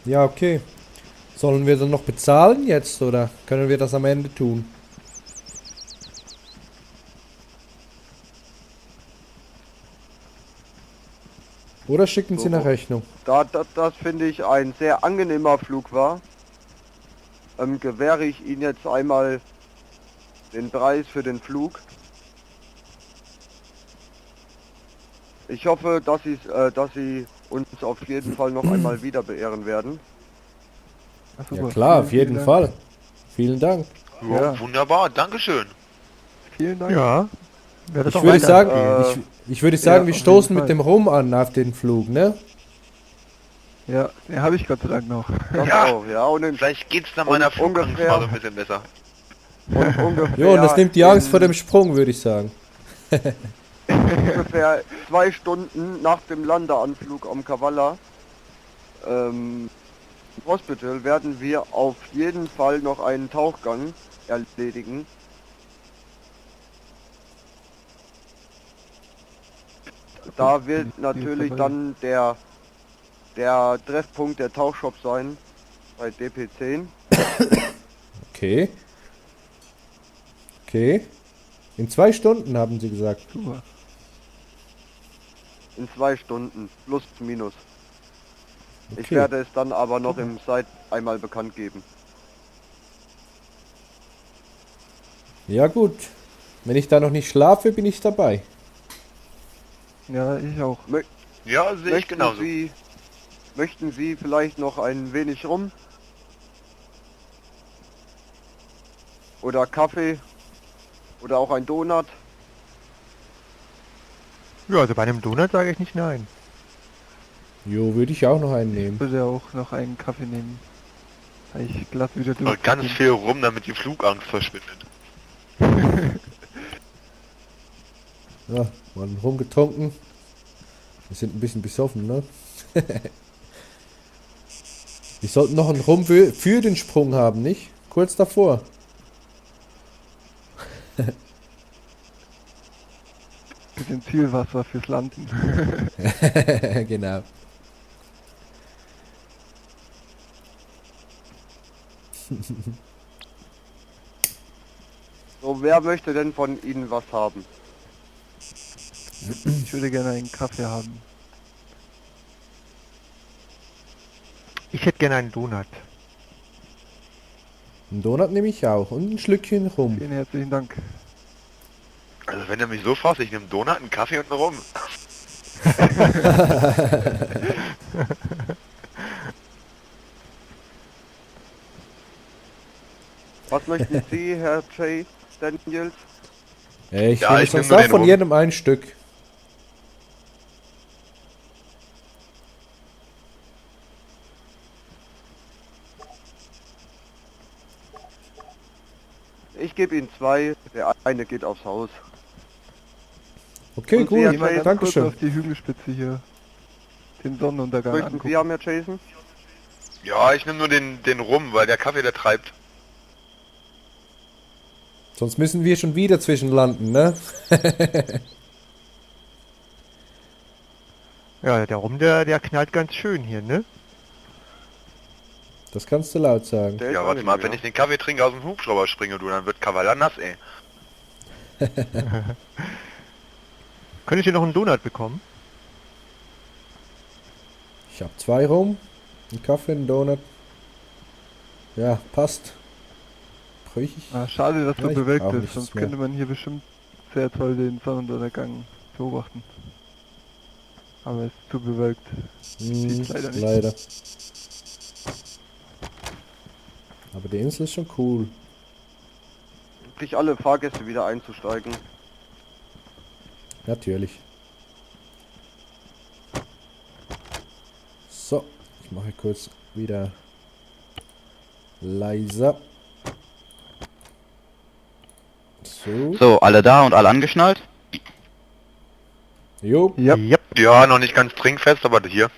Ja, okay. Sollen wir dann noch bezahlen jetzt oder können wir das am Ende tun? Oder schicken Sie eine Rechnung? Das finde ich ein sehr angenehmer Flug war, gewähre ich Ihnen jetzt einmal den Preis für den Flug. Ich hoffe, dass Sie uns auf jeden Fall noch einmal wieder beehren werden. Ach, Ja super. klar, auf jeden Dank. Fall. Vielen Dank. Ja, Ja. wunderbar, Dankeschön. Vielen Dank. Ja. Werde Ich doch würde weiter. sagen, ich würde sagen, ja, wir auf stoßen jeden mit Fall. dem Rum an auf den Flug, ne? Ja, den habe ich Gott sei Dank noch. Das Ja. auch, ja. Und, Vielleicht geht's nach Und meiner Flugangst ungefähr- mal so ein bisschen besser. und ungefähr, Jo, und das nimmt die Angst vor in dem Sprung, würde ich sagen. ungefähr 2 Stunden nach dem Landeanflug am Kavala Hospital werden wir auf jeden Fall noch einen Tauchgang erledigen. Da wird natürlich dann der Treffpunkt der Tauchshop sein bei DP10. Okay. Okay. In 2 Stunden haben Sie gesagt. Super. In 2 Stunden, plus minus. Ich Okay. werde es dann aber noch im Site einmal bekannt geben. Ja gut. Wenn ich da noch nicht schlafe, bin ich dabei. Ja, ich auch. Ja, sehe ich genauso. Möchten Sie vielleicht noch ein wenig rum? Oder Kaffee? Oder auch ein Donut? Ja, also bei einem Donut sage ich nicht nein. Jo, würde ich auch noch einen Ich nehmen. würde auch noch einen Kaffee nehmen. Weil ich glatt wieder durch. Und ganz viel rum, damit die Flugangst verschwindet. Ja, mal rumgetrunken. Wir sind ein bisschen besoffen, ne? Wir sollten noch einen Rum für den Sprung haben, nicht? Kurz davor. Bisschen Zielwasser fürs Landen. Genau. So, wer möchte denn von Ihnen was haben? Ich würde gerne einen Kaffee haben. Ich hätte gerne einen Donut. Einen Donut nehme ich auch und ein Schlückchen Rum. Vielen herzlichen Dank. Also wenn du mich so fragst, ich nehme einen Donut, einen Kaffee und einen Rum. Was möchten Sie, Herr J. Daniels? Ich Ja, nehme ich nehm sonst nur auch den von Rum. jedem ein Stück. Ich gebe Ihnen 2, der eine geht aufs Haus. Okay, Und Sie, gut. Herr Geh mal ganz kurz Dankeschön. auf die Hügelspitze hier. Den Sonnenuntergang Möchten angucken. Sie haben, Herr Jason? Ja, ich nehme nur den Rum, weil der Kaffee, der treibt. Sonst müssen wir schon wieder zwischenlanden, ne? Ja, der Rum, der knallt ganz schön hier, ne? Das kannst du laut sagen. Der ist Ja, warte mal, angenehm, wenn ich den Kaffee trinke, aus dem Hubschrauber springe, du, dann wird Kavaller nass, ey. Könnte ich hier noch einen Donut bekommen? Ich habe 2 Rum, einen Kaffee, einen Donut. Ja, passt. Bräuch ich? Ah, schade, dass Ja, so ich bewölkt brauch ist, nichts sonst mehr. könnte man hier bestimmt sehr toll den Sonnenuntergang beobachten. Aber es ist zu bewölkt. Sieht leider nicht. Leider. Aber die Insel ist schon cool. Sich alle Fahrgäste wieder einzusteigen. Natürlich. So, ich mache kurz wieder leiser. So. So, alle da und alle angeschnallt? Jo. Ja, Yep. Ja, noch nicht ganz trinkfest, aber hier.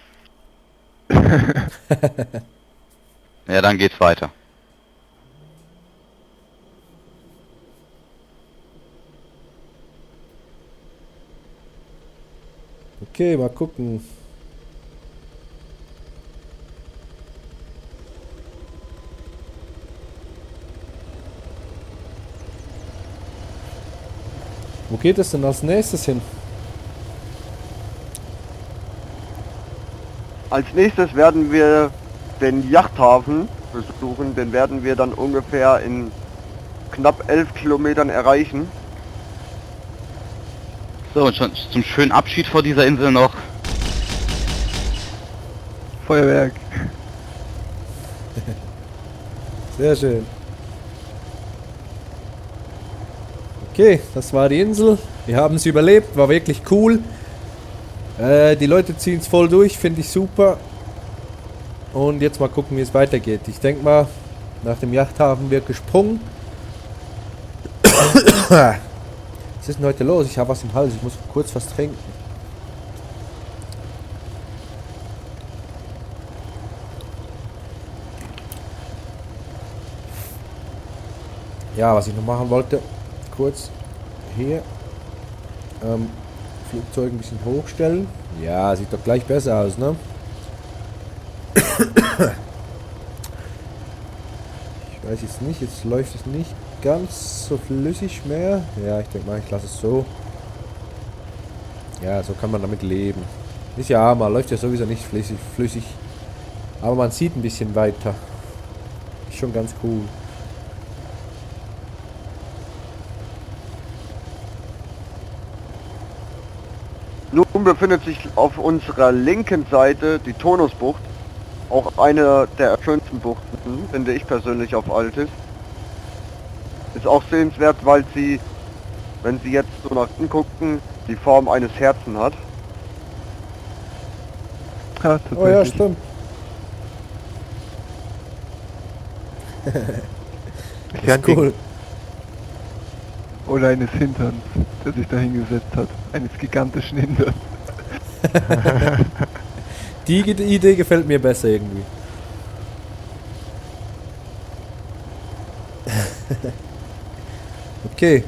Ja, dann geht's weiter. Okay, mal gucken. Wo geht es denn als nächstes hin? Als nächstes werden wir den Yachthafen besuchen. Den werden wir dann ungefähr in knapp 11 Kilometern erreichen. So, und schon zum schönen Abschied vor dieser Insel noch. Feuerwerk. Sehr schön. Okay, das war die Insel. Wir haben es überlebt, war wirklich cool. Die Leute ziehen es voll durch, finde ich super. Und jetzt mal gucken, wie es weitergeht. Ich denke mal, nach dem Yachthafen wird gesprungen. Was ist denn heute los? Ich habe was im Hals, ich muss kurz was trinken. Ja, was ich noch machen wollte, kurz hier Flugzeug ein bisschen hochstellen. Ja, sieht doch gleich besser aus, ne? Ich weiß jetzt nicht, jetzt läuft es nicht ganz so flüssig mehr. Ja, ich denke mal, ich lasse es so. Ja, so kann man damit leben. Ist ja mal, läuft ja sowieso nicht flüssig. Aber man sieht ein bisschen weiter. Ist schon ganz cool. Nun befindet sich auf unserer linken Seite die Tonusbucht. Auch eine der schönsten Buchten, finde ich persönlich auf Altis. Ist auch sehenswert, weil sie, wenn Sie jetzt so nach hinten gucken, die Form eines Herzen hat. Ja, Oh ja, tatsächlich. stimmt. Ist ja ein Ding. Cool. Oder eines Hinterns, der sich da hingesetzt hat. Eines gigantischen Hinterns. Die Idee gefällt mir besser irgendwie. Okay.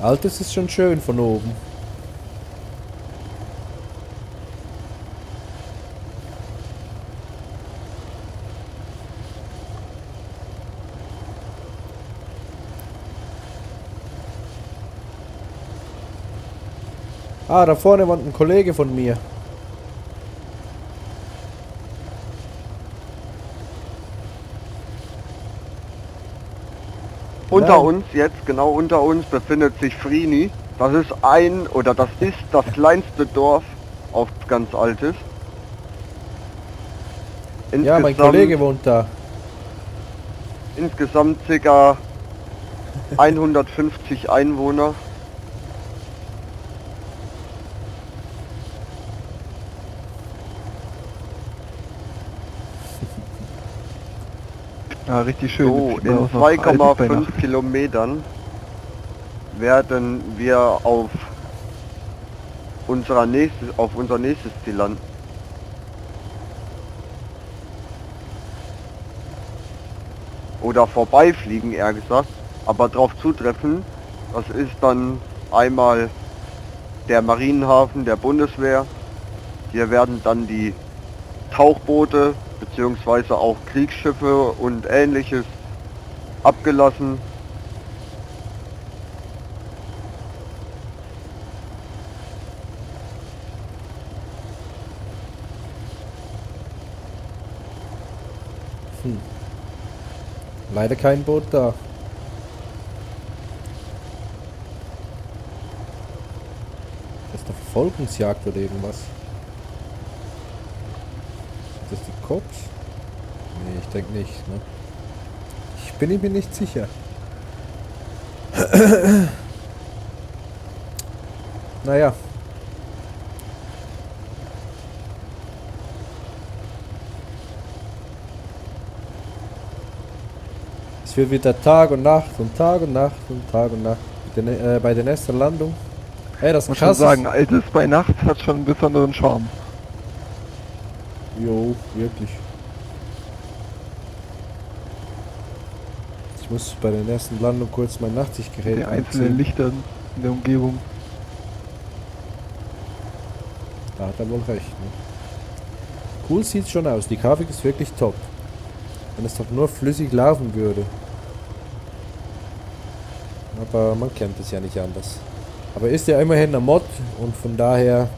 Altes ist schon schön von oben. Ah, da vorne wohnt ein Kollege von mir. Unter Nein. uns, jetzt genau unter uns, befindet sich Frini. Das ist das kleinste Dorf auf ganz Altes. Ja, mein Kollege wohnt da. Insgesamt ca. 150 Einwohner. Ja, richtig schön. So, Jetzt sieht man in auch noch Altis bei 2,5 Nacht. Kilometern werden wir auf unser nächstes Ziel landen. Oder vorbeifliegen, eher gesagt. Aber drauf zutreffen, das ist dann einmal der Marinehafen der Bundeswehr. Hier werden dann die Tauchboote beziehungsweise auch Kriegsschiffe und ähnliches abgelassen. Leider kein Boot da. Das ist eine Verfolgungsjagd oder irgendwas. Sind das die Cops? Nee, ich denke nicht, ne? Ich bin mir nicht sicher. Naja. Es wird wieder Tag und Nacht und Tag und Nacht und Tag und Nacht. Bei der nächsten Landung. Ey, das ist Muss schon krass. sagen, Altes bei Nacht hat schon einen besonderen Charme. Jo, wirklich. Ich muss bei der nächsten Landung kurz mein Nachtsichtgerät Die einzelnen anziehen. Lichter in der Umgebung. Da hat er wohl recht. Ne? Cool sieht's schon aus. Die Grafik ist wirklich top. Wenn es doch nur flüssig laufen würde. Aber man kennt es ja nicht anders. Aber ist ja immerhin ein Mod und von daher...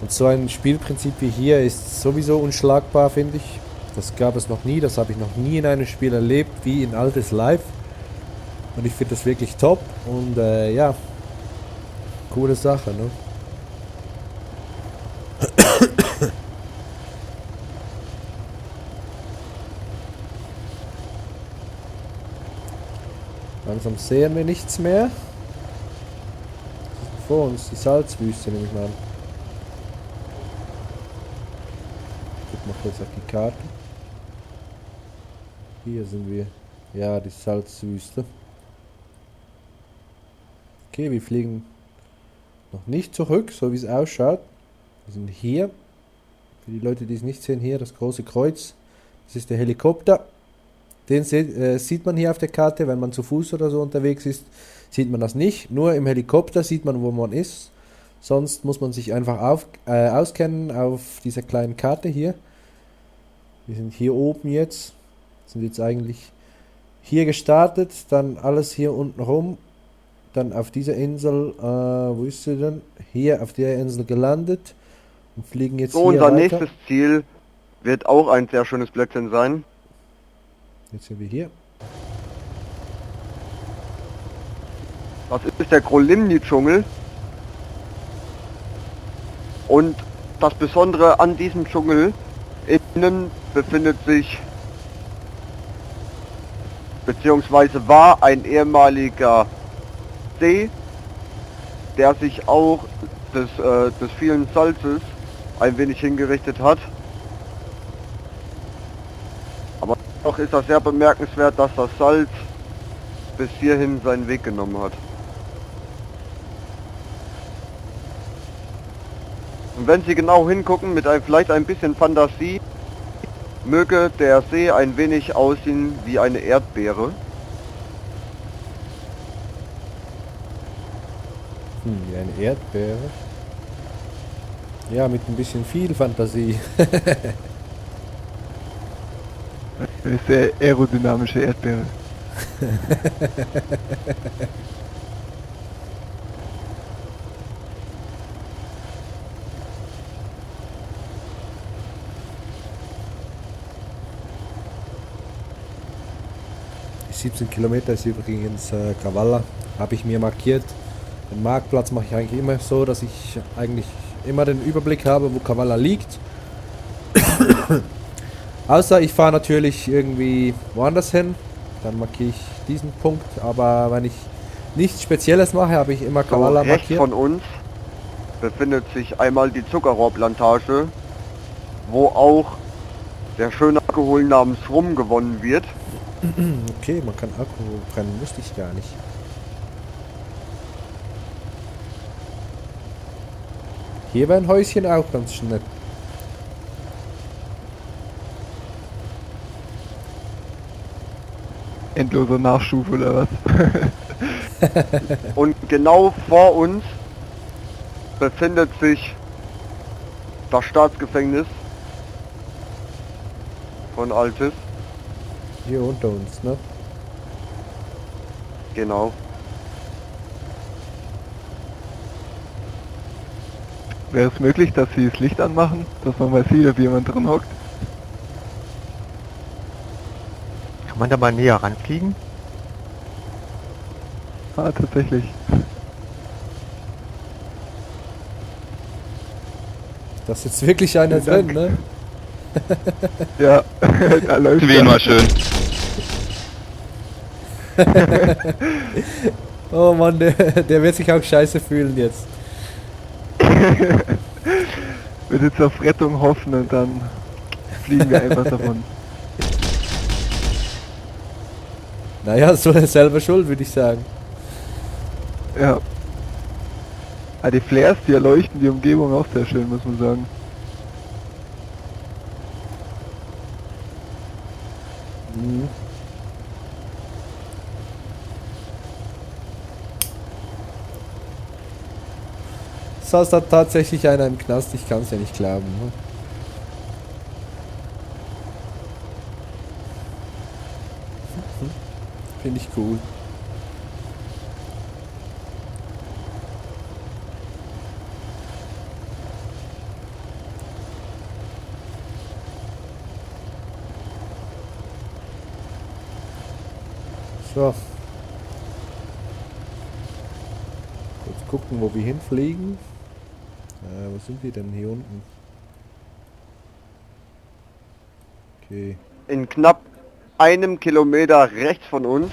Und so ein Spielprinzip wie hier ist sowieso unschlagbar, finde ich. Das gab es noch nie, das habe ich noch nie in einem Spiel erlebt, wie in Altes Live. Und ich finde das wirklich top und ja, coole Sache, ne? Langsam sehen wir nichts mehr. Vor uns, die Salzwüste nehme ich mal an. Guck mal kurz auf die Karte. Hier sind wir. Ja, die Salzwüste. Okay, wir fliegen noch nicht zurück, so wie es ausschaut. Wir sind hier. Für die Leute, die es nicht sehen, hier das große Kreuz. Das ist der Helikopter. Den sieht man hier auf der Karte. Wenn man zu Fuß oder so unterwegs ist, sieht man das nicht. Nur im Helikopter sieht man, wo man ist. Sonst muss man sich einfach auskennen auf dieser kleinen Karte hier. Wir sind hier oben jetzt. Sind jetzt eigentlich hier gestartet, dann alles hier unten rum, dann auf dieser Insel, wo ist sie denn? Hier auf der Insel gelandet und fliegen jetzt So, hier unser weiter. nächstes Ziel wird auch ein sehr schönes Plätzchen sein. Jetzt sind wir hier. Das ist der Grolimni-Dschungel. Und das Besondere an diesem Dschungel, innen befindet sich, beziehungsweise war ein ehemaliger See, der sich auch des vielen Salzes ein wenig hingerichtet hat. Aber doch ist das sehr bemerkenswert, dass das Salz bis hierhin seinen Weg genommen hat. Und wenn Sie genau hingucken, mit vielleicht ein bisschen Fantasie, möge der See ein wenig aussehen wie eine Erdbeere. Wie eine Erdbeere. Ja, mit ein bisschen viel Fantasie. Eine sehr aerodynamische Erdbeere. Die 17 Kilometer ist übrigens Kavala, habe ich mir markiert. Den Marktplatz mache ich eigentlich immer so, dass ich eigentlich immer den Überblick habe, wo Kavala liegt. Außer ich fahre natürlich irgendwie woanders hin, dann markiere ich diesen Punkt. Aber wenn ich nichts Spezielles mache, habe ich immer So, Kavala rechts markiert. von uns befindet sich einmal die Zuckerrohrplantage, wo auch der schöne Alkohol namens Rum gewonnen wird. Okay, man kann Alkohol brennen, wusste ich gar nicht. Hier wäre ein Häuschen auch ganz nett. Endloser Nachschub oder was? Und genau vor uns befindet sich das Staatsgefängnis von Altis. Hier unter uns, ne? Genau. Wäre es möglich, dass sie das Licht anmachen, dass man mal sieht, ob jemand drin hockt? Kann man da mal näher ranfliegen? Ah, tatsächlich. Das ist jetzt wirklich einer Vielen drin, Dank. ne? Ja, da läuft Wie er. immer schön. Oh Mann, der wird sich auch scheiße fühlen jetzt. Wird jetzt auf Rettung hoffen und dann fliegen wir einfach davon. Naja, so ist selber schuld, würde ich sagen. Ja. Ah, die Flares, die erleuchten die Umgebung auch sehr schön, muss man sagen. Mhm. Saß da tatsächlich einer im Knast, ich kann es ja nicht glauben. Ne? Finde ich cool. So. Kurz gucken, wo wir hinfliegen. Wo sind wir denn hier unten? Okay. In knapp einem Kilometer rechts von uns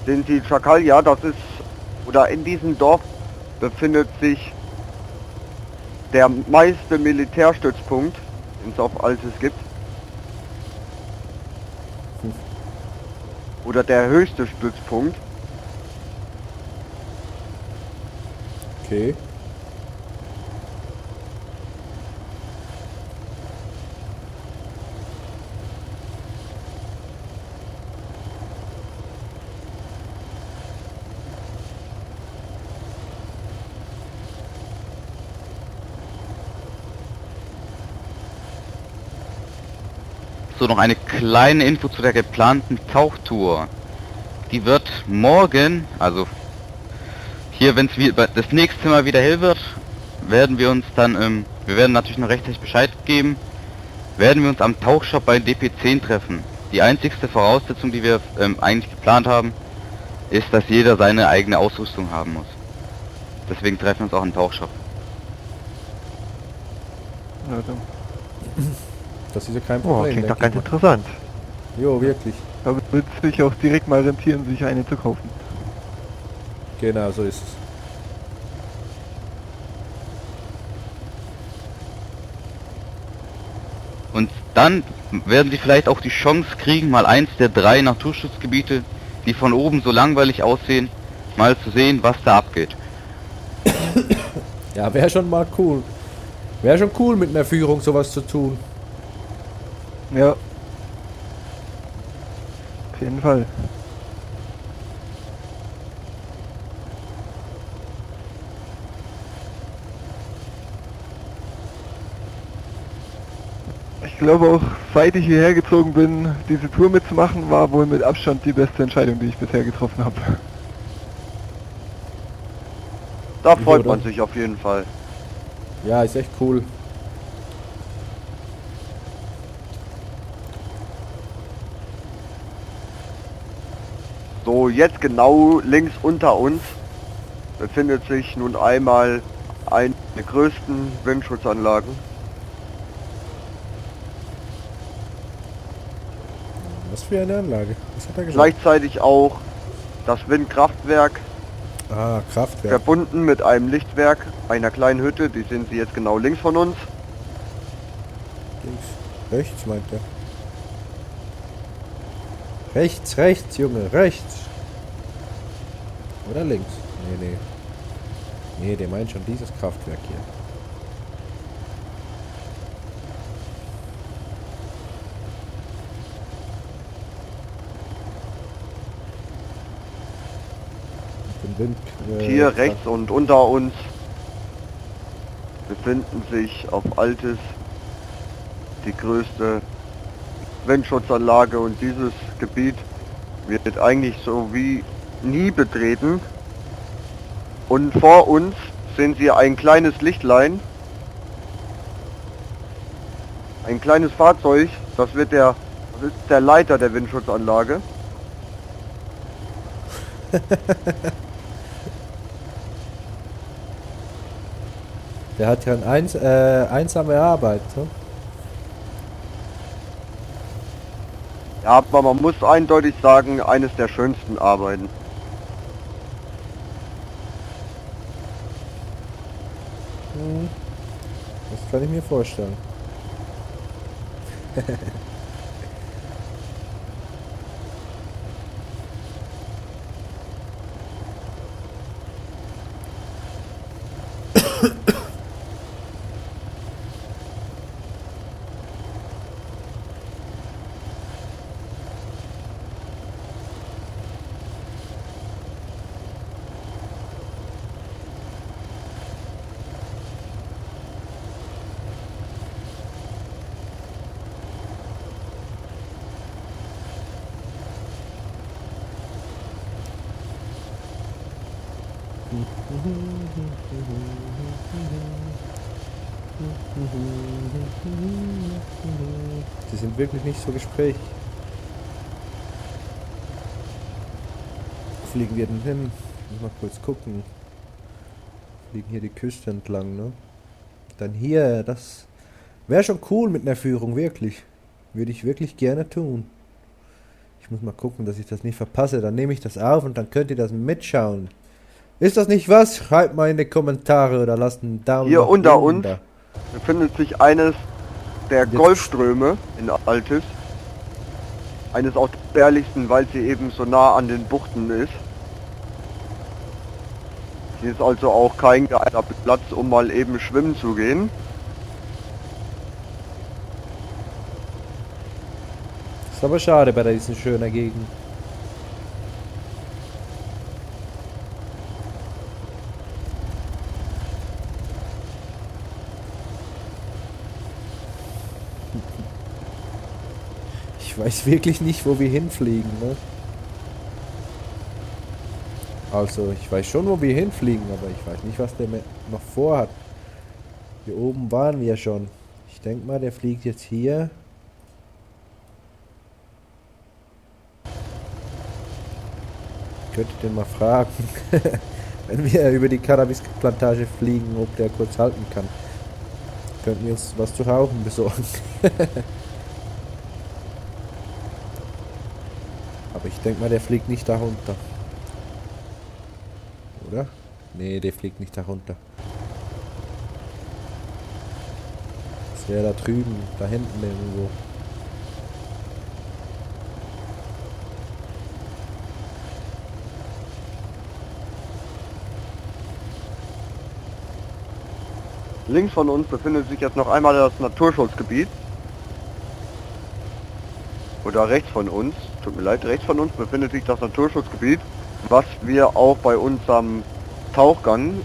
sind die Chakalia, das ist, oder in diesem Dorf befindet sich der meiste Militärstützpunkt, den es auf Altis gibt. Oder der höchste Stützpunkt. Okay. So, noch eine kleine Info zu der geplanten Tauchtour. die wird morgen, also hier, wenn es das nächste Mal wieder hell wird, werden wir uns dann, wir werden natürlich noch rechtzeitig Bescheid geben, werden wir uns am Tauchshop bei DP10 treffen. Die einzigste Voraussetzung, die wir eigentlich geplant haben, ist, dass jeder seine eigene Ausrüstung haben muss. Deswegen treffen wir uns auch im Tauchshop. Also, Das ist ja kein Oh, Problem. klingt doch denke ganz ich mal. interessant. Jo, wirklich. da wird es sich auch direkt mal rentieren, sich eine zu kaufen. Genau, so ist es. Und dann werden sie vielleicht auch die Chance kriegen, mal eins der 3 Naturschutzgebiete, die von oben so langweilig aussehen, mal zu sehen, was da abgeht. Ja, wäre schon mal cool. Wäre schon cool mit einer Führung sowas zu tun. Ja. Auf jeden Fall. Ich glaube auch, seit ich hierher gezogen bin, diese Tour mitzumachen, war wohl mit Abstand die beste Entscheidung, die ich bisher getroffen habe. Da freut Oder? man sich auf jeden Fall. Ja, ist echt cool. So, jetzt genau links unter uns befindet sich nun einmal eine der größten Windschutzanlagen. Was für eine Anlage? Was hat er gesagt? Gleichzeitig auch das Windkraftwerk, Ah, Kraftwerk. verbunden mit einem Lichtwerk, einer kleinen Hütte, die sehen Sie jetzt genau links von uns. Links. Rechts, meint er. Rechts, rechts, Junge, rechts. Oder links? Nee, nee. Nee, der meint schon dieses Kraftwerk hier. Den Wind, Hier rechts und unter uns befinden sich auf Altis die größte Windschutzanlage, und dieses Gebiet wird eigentlich so wie nie betreten. Und vor uns sehen Sie ein kleines Lichtlein, ein kleines Fahrzeug, das ist der Leiter der Windschutzanlage. Der hat ja einsame Arbeit, ne? Ja, aber man muss eindeutig sagen, eines der schönsten Arbeiten. Das kann ich mir vorstellen. Sie sind wirklich nicht so gesprächig. Wo fliegen wir denn hin? Muss mal kurz gucken. Fliegen hier die Küste entlang, ne? Dann hier, das wäre schon cool mit einer Führung, wirklich. Würde ich wirklich gerne tun. Ich muss mal gucken, dass ich das nicht verpasse. Dann nehme ich das auf und dann könnt ihr das mitschauen. Ist das nicht was? Schreibt mal in die Kommentare oder lasst einen Daumen Hier nach unter oben uns da. befindet sich eines der Jetzt- Golfströme in Altis. Eines auch der gefährlichsten, weil sie eben so nah an den Buchten ist. Hier ist also auch kein geeigneter Platz, um mal eben schwimmen zu gehen. Ist aber schade bei diesen schönen Gegend. Ich weiß wirklich nicht, wo wir hinfliegen, ne? Also ich weiß schon, wo wir hinfliegen, aber ich weiß nicht, was der noch vorhat. Hier oben waren wir schon. Ich denke mal, der fliegt jetzt hier. Ich könnte den mal fragen, wenn wir über die Cannabisplantage fliegen, ob der kurz halten kann. Könnten wir uns was zu rauchen besorgen. Aber ich denke mal, der fliegt nicht da runter. Oder? Nee, der fliegt nicht da runter. Das wäre da drüben, da hinten irgendwo. Links von uns befindet sich jetzt noch einmal das Naturschutzgebiet. Oder rechts von uns, tut mir leid, rechts von uns befindet sich das Naturschutzgebiet, was wir auch bei unserem Tauchgang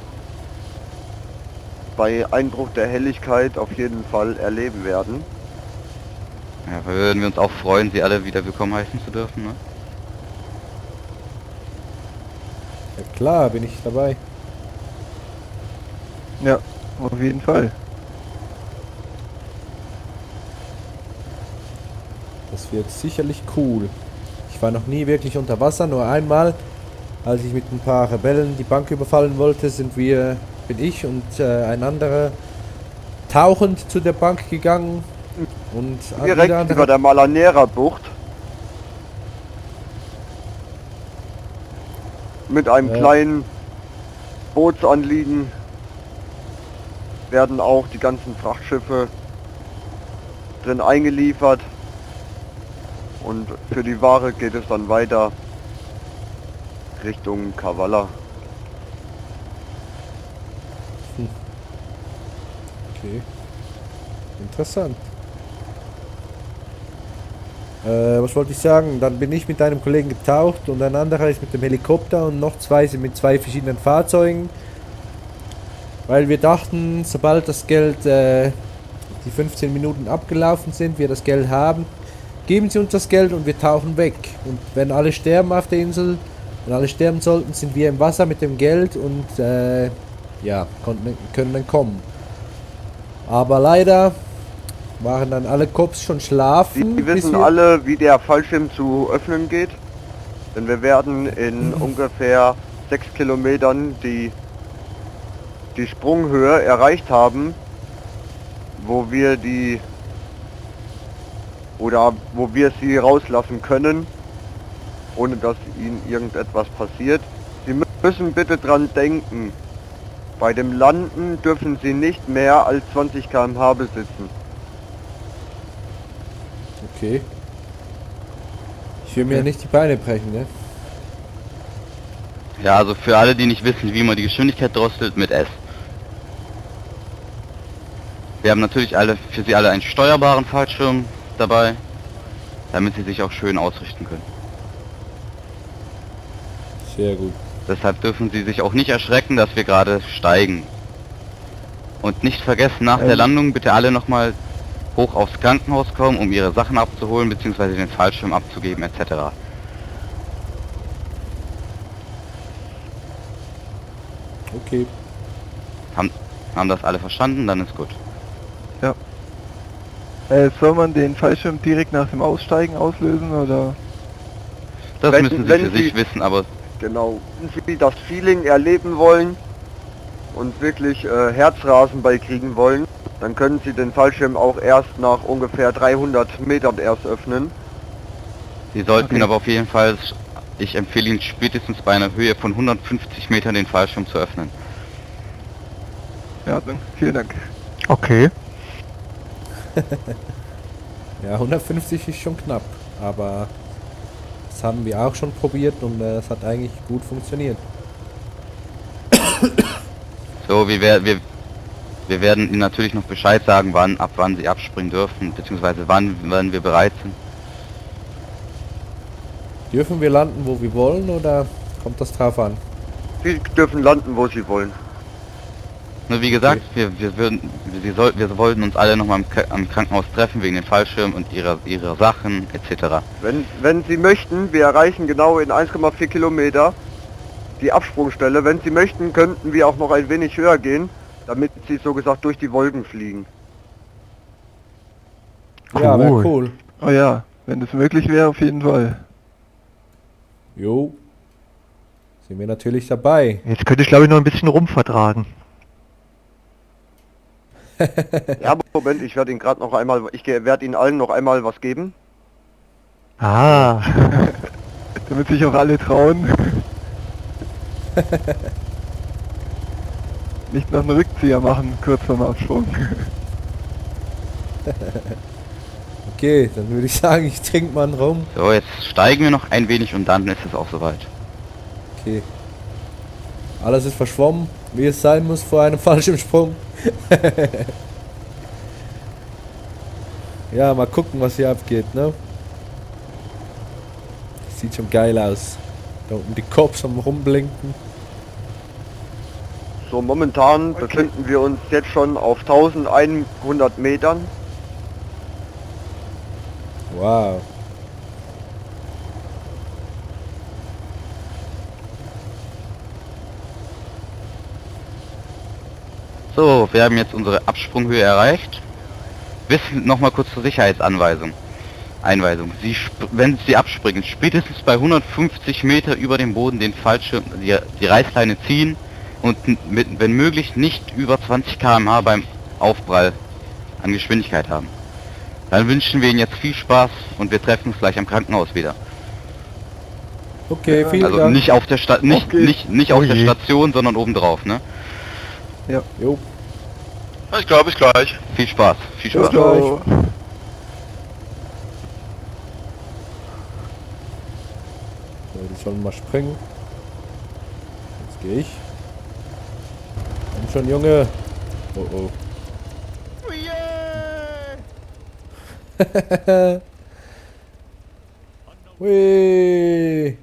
bei Einbruch der Helligkeit auf jeden Fall erleben werden. Ja, da würden wir uns auch freuen, Sie alle wieder willkommen heißen zu dürfen, ne? Ja klar, bin ich dabei. Ja, auf jeden Fall. Das wird sicherlich cool. Ich war noch nie wirklich unter Wasser, nur einmal, als ich mit ein paar Rebellen die Bank überfallen wollte, bin ich und ein anderer tauchend zu der Bank gegangen und Direkt über der Malanera-Bucht. Mit einem kleinen Bootsanliegen werden auch die ganzen Frachtschiffe drin eingeliefert. Und für die Ware geht es dann weiter Richtung Kavala. Okay. Interessant. Was wollte ich sagen? Dann bin ich mit einem Kollegen getaucht und ein anderer ist mit dem Helikopter und noch zwei sind mit zwei verschiedenen Fahrzeugen. Weil wir dachten, sobald das Geld, die 15 Minuten abgelaufen sind, wir das Geld haben, geben sie uns das Geld und wir tauchen weg. Und wenn alle sterben auf der Insel, wenn alle sterben sollten, sind wir im Wasser mit dem Geld und ja, können dann kommen. Aber leider waren dann alle Cops schon schlafen. Die wissen alle, wie der Fallschirm zu öffnen geht. Denn wir werden in ungefähr 6 Kilometern die Sprunghöhe erreicht haben, wo wir sie rauslassen können, ohne dass ihnen irgendetwas passiert. Sie müssen bitte dran denken, bei dem Landen dürfen sie nicht mehr als 20 km/h besitzen. Okay. Ich will mir nicht die Beine brechen, ne? Ja, also für alle, die nicht wissen, wie man die Geschwindigkeit drosselt, mit S. Wir haben natürlich für Sie alle einen steuerbaren Fallschirm dabei, damit Sie sich auch schön ausrichten können. Sehr gut. Deshalb dürfen Sie sich auch nicht erschrecken, dass wir gerade steigen. Und nicht vergessen, nach der Landung bitte alle nochmal hoch aufs Krankenhaus kommen, um Ihre Sachen abzuholen, bzw. den Fallschirm abzugeben, etc. Okay. Haben das alle verstanden? Dann ist gut. Ja. Soll man den Fallschirm direkt nach dem Aussteigen auslösen oder? Das Wenn- müssen Sie wenn für sich wissen, aber Genau, wenn Sie das Feeling erleben wollen und wirklich Herzrasen beikriegen wollen, dann können Sie den Fallschirm auch erst nach ungefähr 300 Metern erst öffnen. Sie sollten Okay. aber auf jeden Fall, ich empfehle Ihnen spätestens bei einer Höhe von 150 Metern den Fallschirm zu öffnen. Ja, dann vielen Dank. Okay. Ja, 150 ist schon knapp, aber das haben wir auch schon probiert und es hat eigentlich gut funktioniert. So, wir werden Ihnen natürlich noch Bescheid sagen, ab wann Sie abspringen dürfen, beziehungsweise wann wir bereit sind. Dürfen wir landen, wo wir wollen, oder kommt das drauf an? Sie dürfen landen, wo Sie wollen. Nur wie gesagt, wir wollten uns alle nochmal am Krankenhaus treffen wegen den Fallschirmen und ihrer Sachen etc. Wenn Sie möchten, wir erreichen genau in 1,4 Kilometer die Absprungstelle. Wenn Sie möchten, könnten wir auch noch ein wenig höher gehen, damit Sie so gesagt durch die Wolken fliegen. Ja, wäre Cool. cool. Oh ja, wenn das möglich wäre, auf jeden Fall. Jo. Sind wir natürlich dabei. Jetzt könnte ich glaube ich noch ein bisschen rumvertragen. Ja, Moment, ich werde Ihnen gerade noch einmal, werde Ihnen allen noch einmal was geben. Ah. Damit sich auch alle trauen. Nicht noch einen Rückzieher machen, kurz vorm Absprung. Okay, dann würde ich sagen, ich trinke mal einen Rum. So, jetzt steigen wir noch ein wenig und dann ist es auch soweit. Okay. Alles ist verschwommen, wie es sein muss vor einem Fallschirmsprung. Ja, mal gucken, was hier abgeht, ne? Sieht schon geil aus. Da unten die Cops am Rumblinken. So, momentan befinden wir uns jetzt schon auf 1100 Metern. Wow. So, wir haben jetzt unsere Absprunghöhe erreicht. Wissen noch mal kurz zur Sicherheitsanweisung. Wenn Sie abspringen, spätestens bei 150 Meter über dem Boden den Fallschirm, die Reißleine ziehen und wenn möglich nicht über 20 km/h beim Aufprall an Geschwindigkeit haben. Dann wünschen wir Ihnen jetzt viel Spaß und wir treffen uns gleich am Krankenhaus wieder. Okay, vielen Also Dank. nicht auf der Okay. nicht auf Oh der je. Station, sondern obendrauf, ne? Jo, Ich glaube, bis gleich. Viel Spaß. Viel Spaß. Ciao. so, die sollen mal springen. Jetzt gehe ich. Komm schon, Junge. Oh oh. Hui.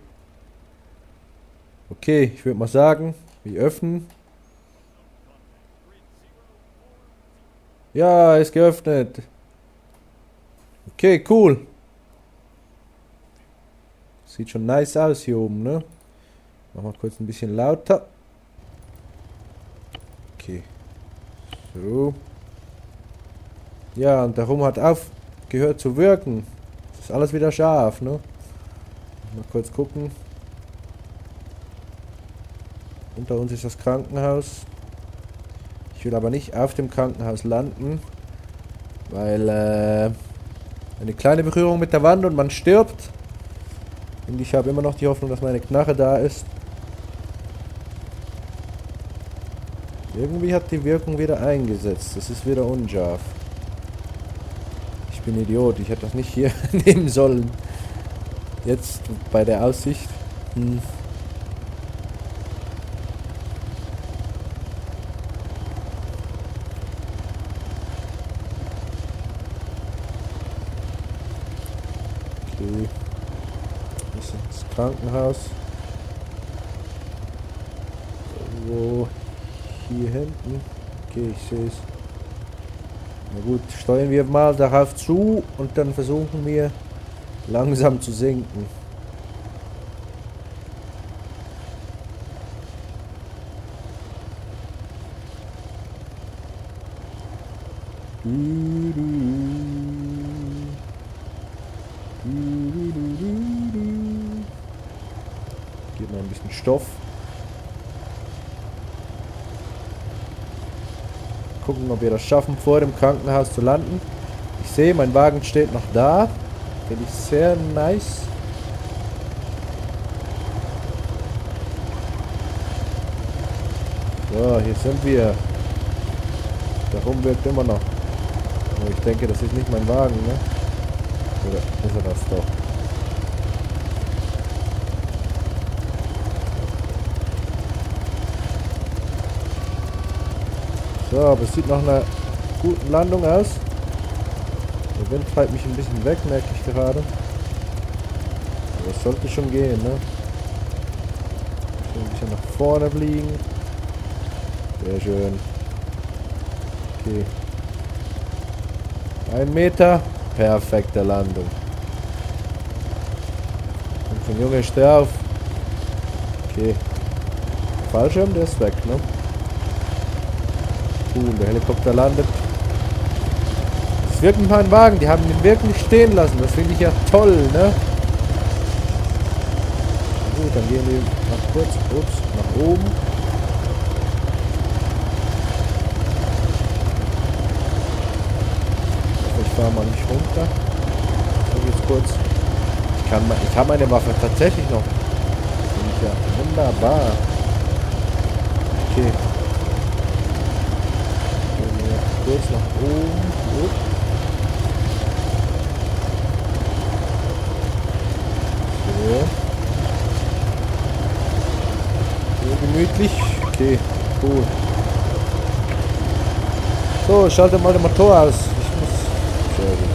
Okay, ich würde mal sagen, wir öffnen. Ja, ist geöffnet. Okay, cool. Sieht schon nice aus hier oben, ne? Mach mal kurz ein bisschen lauter. Okay. So. Ja, und darum hat aufgehört zu wirken. Ist alles wieder scharf, ne? Mal kurz gucken. Unter uns ist das Krankenhaus. Ich will aber nicht auf dem Krankenhaus landen, weil eine kleine Berührung mit der Wand und man stirbt. Und ich habe immer noch die Hoffnung, dass meine Knarre da ist. Irgendwie hat die Wirkung wieder eingesetzt. Das ist wieder unscharf. Ich bin Idiot. Ich hätte das nicht hier nehmen sollen. Jetzt bei der Aussicht. Okay. Das ist das Krankenhaus. Wo? Hier hinten. Okay, ich sehe es. Na gut, steuern wir mal darauf zu und dann versuchen wir langsam zu sinken. Gib mal ein bisschen Stoff. Gucken, ob wir das schaffen, vor dem Krankenhaus zu landen. Ich sehe, mein Wagen steht noch da. Finde ich sehr nice. So, hier sind wir. Darum wirkt immer noch. Aber ich denke, das ist nicht mein Wagen, ne? Oder ist er das doch? So, aber es sieht nach einer guten Landung aus. Der Wind treibt mich ein bisschen weg, merke ich gerade. Aber es sollte schon gehen, ne? Ein bisschen nach vorne fliegen. Sehr schön. Okay. 1 Meter. Perfekte Landung. Und schon Junge, steh auf. Okay. Fallschirm, der ist weg, ne? Cool, der Helikopter landet. Das ist wirklich mein Wagen, die haben ihn wirklich stehen lassen. Das finde ich ja toll, ne? Gut, dann gehen wir nach kurz, nach oben. Ich fahre mal nicht runter. So, jetzt kurz. Ich habe meine Waffe tatsächlich noch. Finde ich ja wunderbar. Okay. Gehen wir kurz nach oben. Gut. So. So gemütlich. Okay, cool. So, schalte mal den Motor aus. Ich muss. Sehr gut.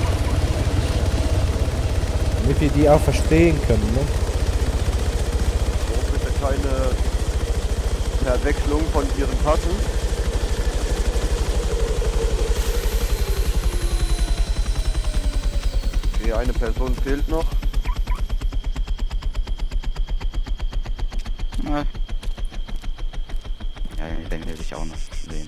Damit wir die auch verstehen können, ne? So, bitte keine Verwechslung von ihren Tassen. Okay, eine Person fehlt noch. Na. Ja, den will ich auch noch sehen.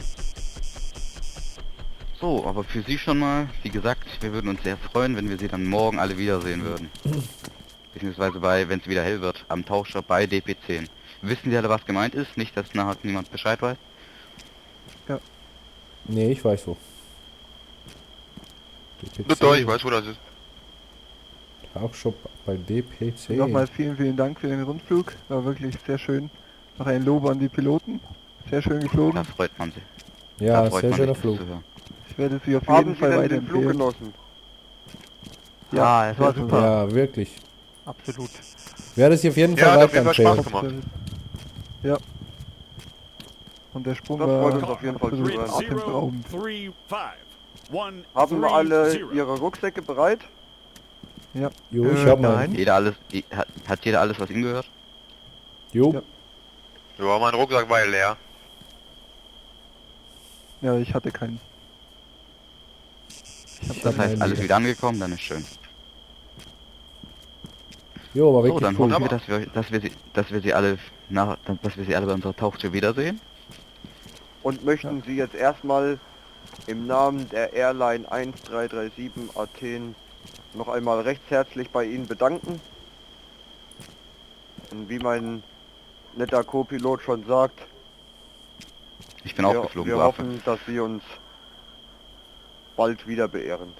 So, aber für Sie schon mal, wie gesagt, wir würden uns sehr freuen, wenn wir Sie dann morgen alle wiedersehen würden. Beziehungsweise wenn es wieder hell wird, am Tauchshop bei DP10. Wissen Sie alle, was gemeint ist? Nicht, dass nachher niemand Bescheid weiß. Nee, ich weiß wo. Doch, ich weiß, wo das ist. Tauchshop bei DPC. Nochmal vielen Dank für den Rundflug. War wirklich sehr schön. Noch ein Lob an die Piloten. Sehr schön geflogen. Da freut man sich. Ja, Da freut sehr man schöner sich, das Flug. zu hören. Ich werde sie auf Haben jeden Sie Fall denn den Flug weiterempfehlen. genossen? Ja, es war super. Ja, wirklich. Absolut. Werde es auf jeden Ja, Fall hat auf jeden Fall Spaß weiterempfehlen. gemacht. Ja. Und der Sprung Das war freut uns auf jeden Fall zu absolut hören. atemberaubend. Haben alle ihre Rucksäcke bereit? Jo, ich hab mal. Nein. Jeder alles, hat jeder alles, was ihm gehört? Jo. Ja. Ja, mein Rucksack war ja leer. Ja, ich hatte keinen. Das heißt, alles wieder angekommen, dann ist schön. Jo, aber So, wirklich dann cool. hoffen wir, dass wir sie alle bei unserer Tauchtour wiedersehen. Und möchten Sie jetzt erstmal im Namen der Airline 1337 Athen noch einmal recht herzlich bei Ihnen bedanken. Und wie mein netter Co-Pilot schon sagt, Ich bin auch geflogen, wir du Affe. hoffen, dass Sie uns bald wieder beehren.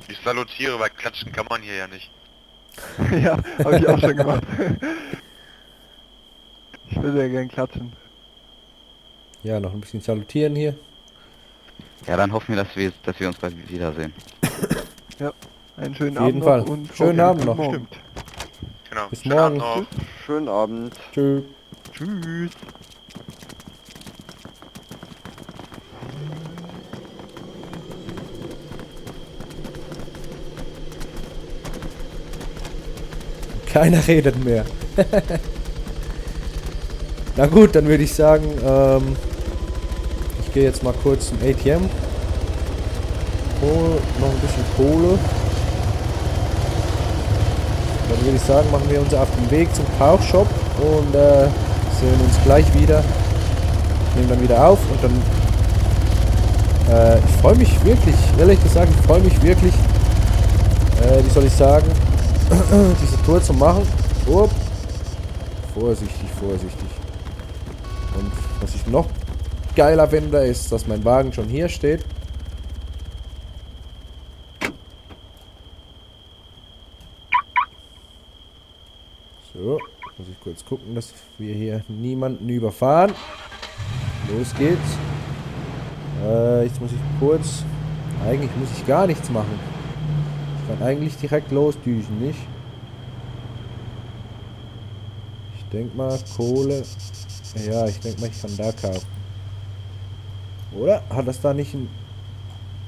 Ich salutiere, weil klatschen kann man hier ja nicht. Ja, habe ich auch schon gemacht. Ich würde ja gern klatschen. Ja, noch ein bisschen salutieren hier. Ja, dann hoffen wir, dass wir uns bald wiedersehen. Einen schönen Auf jeden Abend Fall. noch und Schönen auf Abend jeden noch. Fall morgen. Genau. Bis Schönen Abend morgen. noch. Schönen Abend. Tschüss. Tschüss. Keiner redet mehr. Na gut, dann würde ich sagen, ich gehe jetzt mal kurz zum ATM. Hol noch ein bisschen Kohle. Dann würde ich sagen, machen wir uns auf den Weg zum Tauchshop und sehen uns gleich wieder. Nehmen dann wieder auf und dann ich freue mich wirklich, ehrlich gesagt, ich freue mich wirklich, wie soll ich sagen, diese Tour zu machen. Oh. Vorsichtig, vorsichtig. Und was ich noch geiler finde, ist, dass mein Wagen schon hier steht. So, muss ich kurz gucken, dass wir hier niemanden überfahren. Los geht's. Jetzt muss ich kurz... Eigentlich muss ich gar nichts machen. Ich kann eigentlich direkt losdüsen, nicht? Ich denke mal, Kohle... Ja, ich denke mal, ich kann da kaufen. Oder? Hat das da nicht ein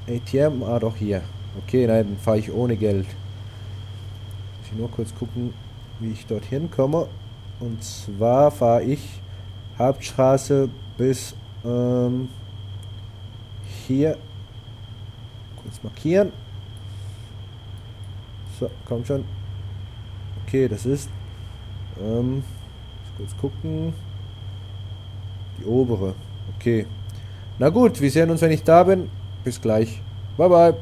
ATM? Ah, doch, hier. Okay, nein, dann fahre ich ohne Geld. Muss ich nur kurz gucken, wie ich dorthin komme. Und zwar fahre ich Hauptstraße bis hier. Kurz markieren. So, komm schon. Okay, das ist Kurz gucken. Die obere. Okay. Na gut, wir sehen uns, wenn ich da bin. Bis gleich. Bye, bye.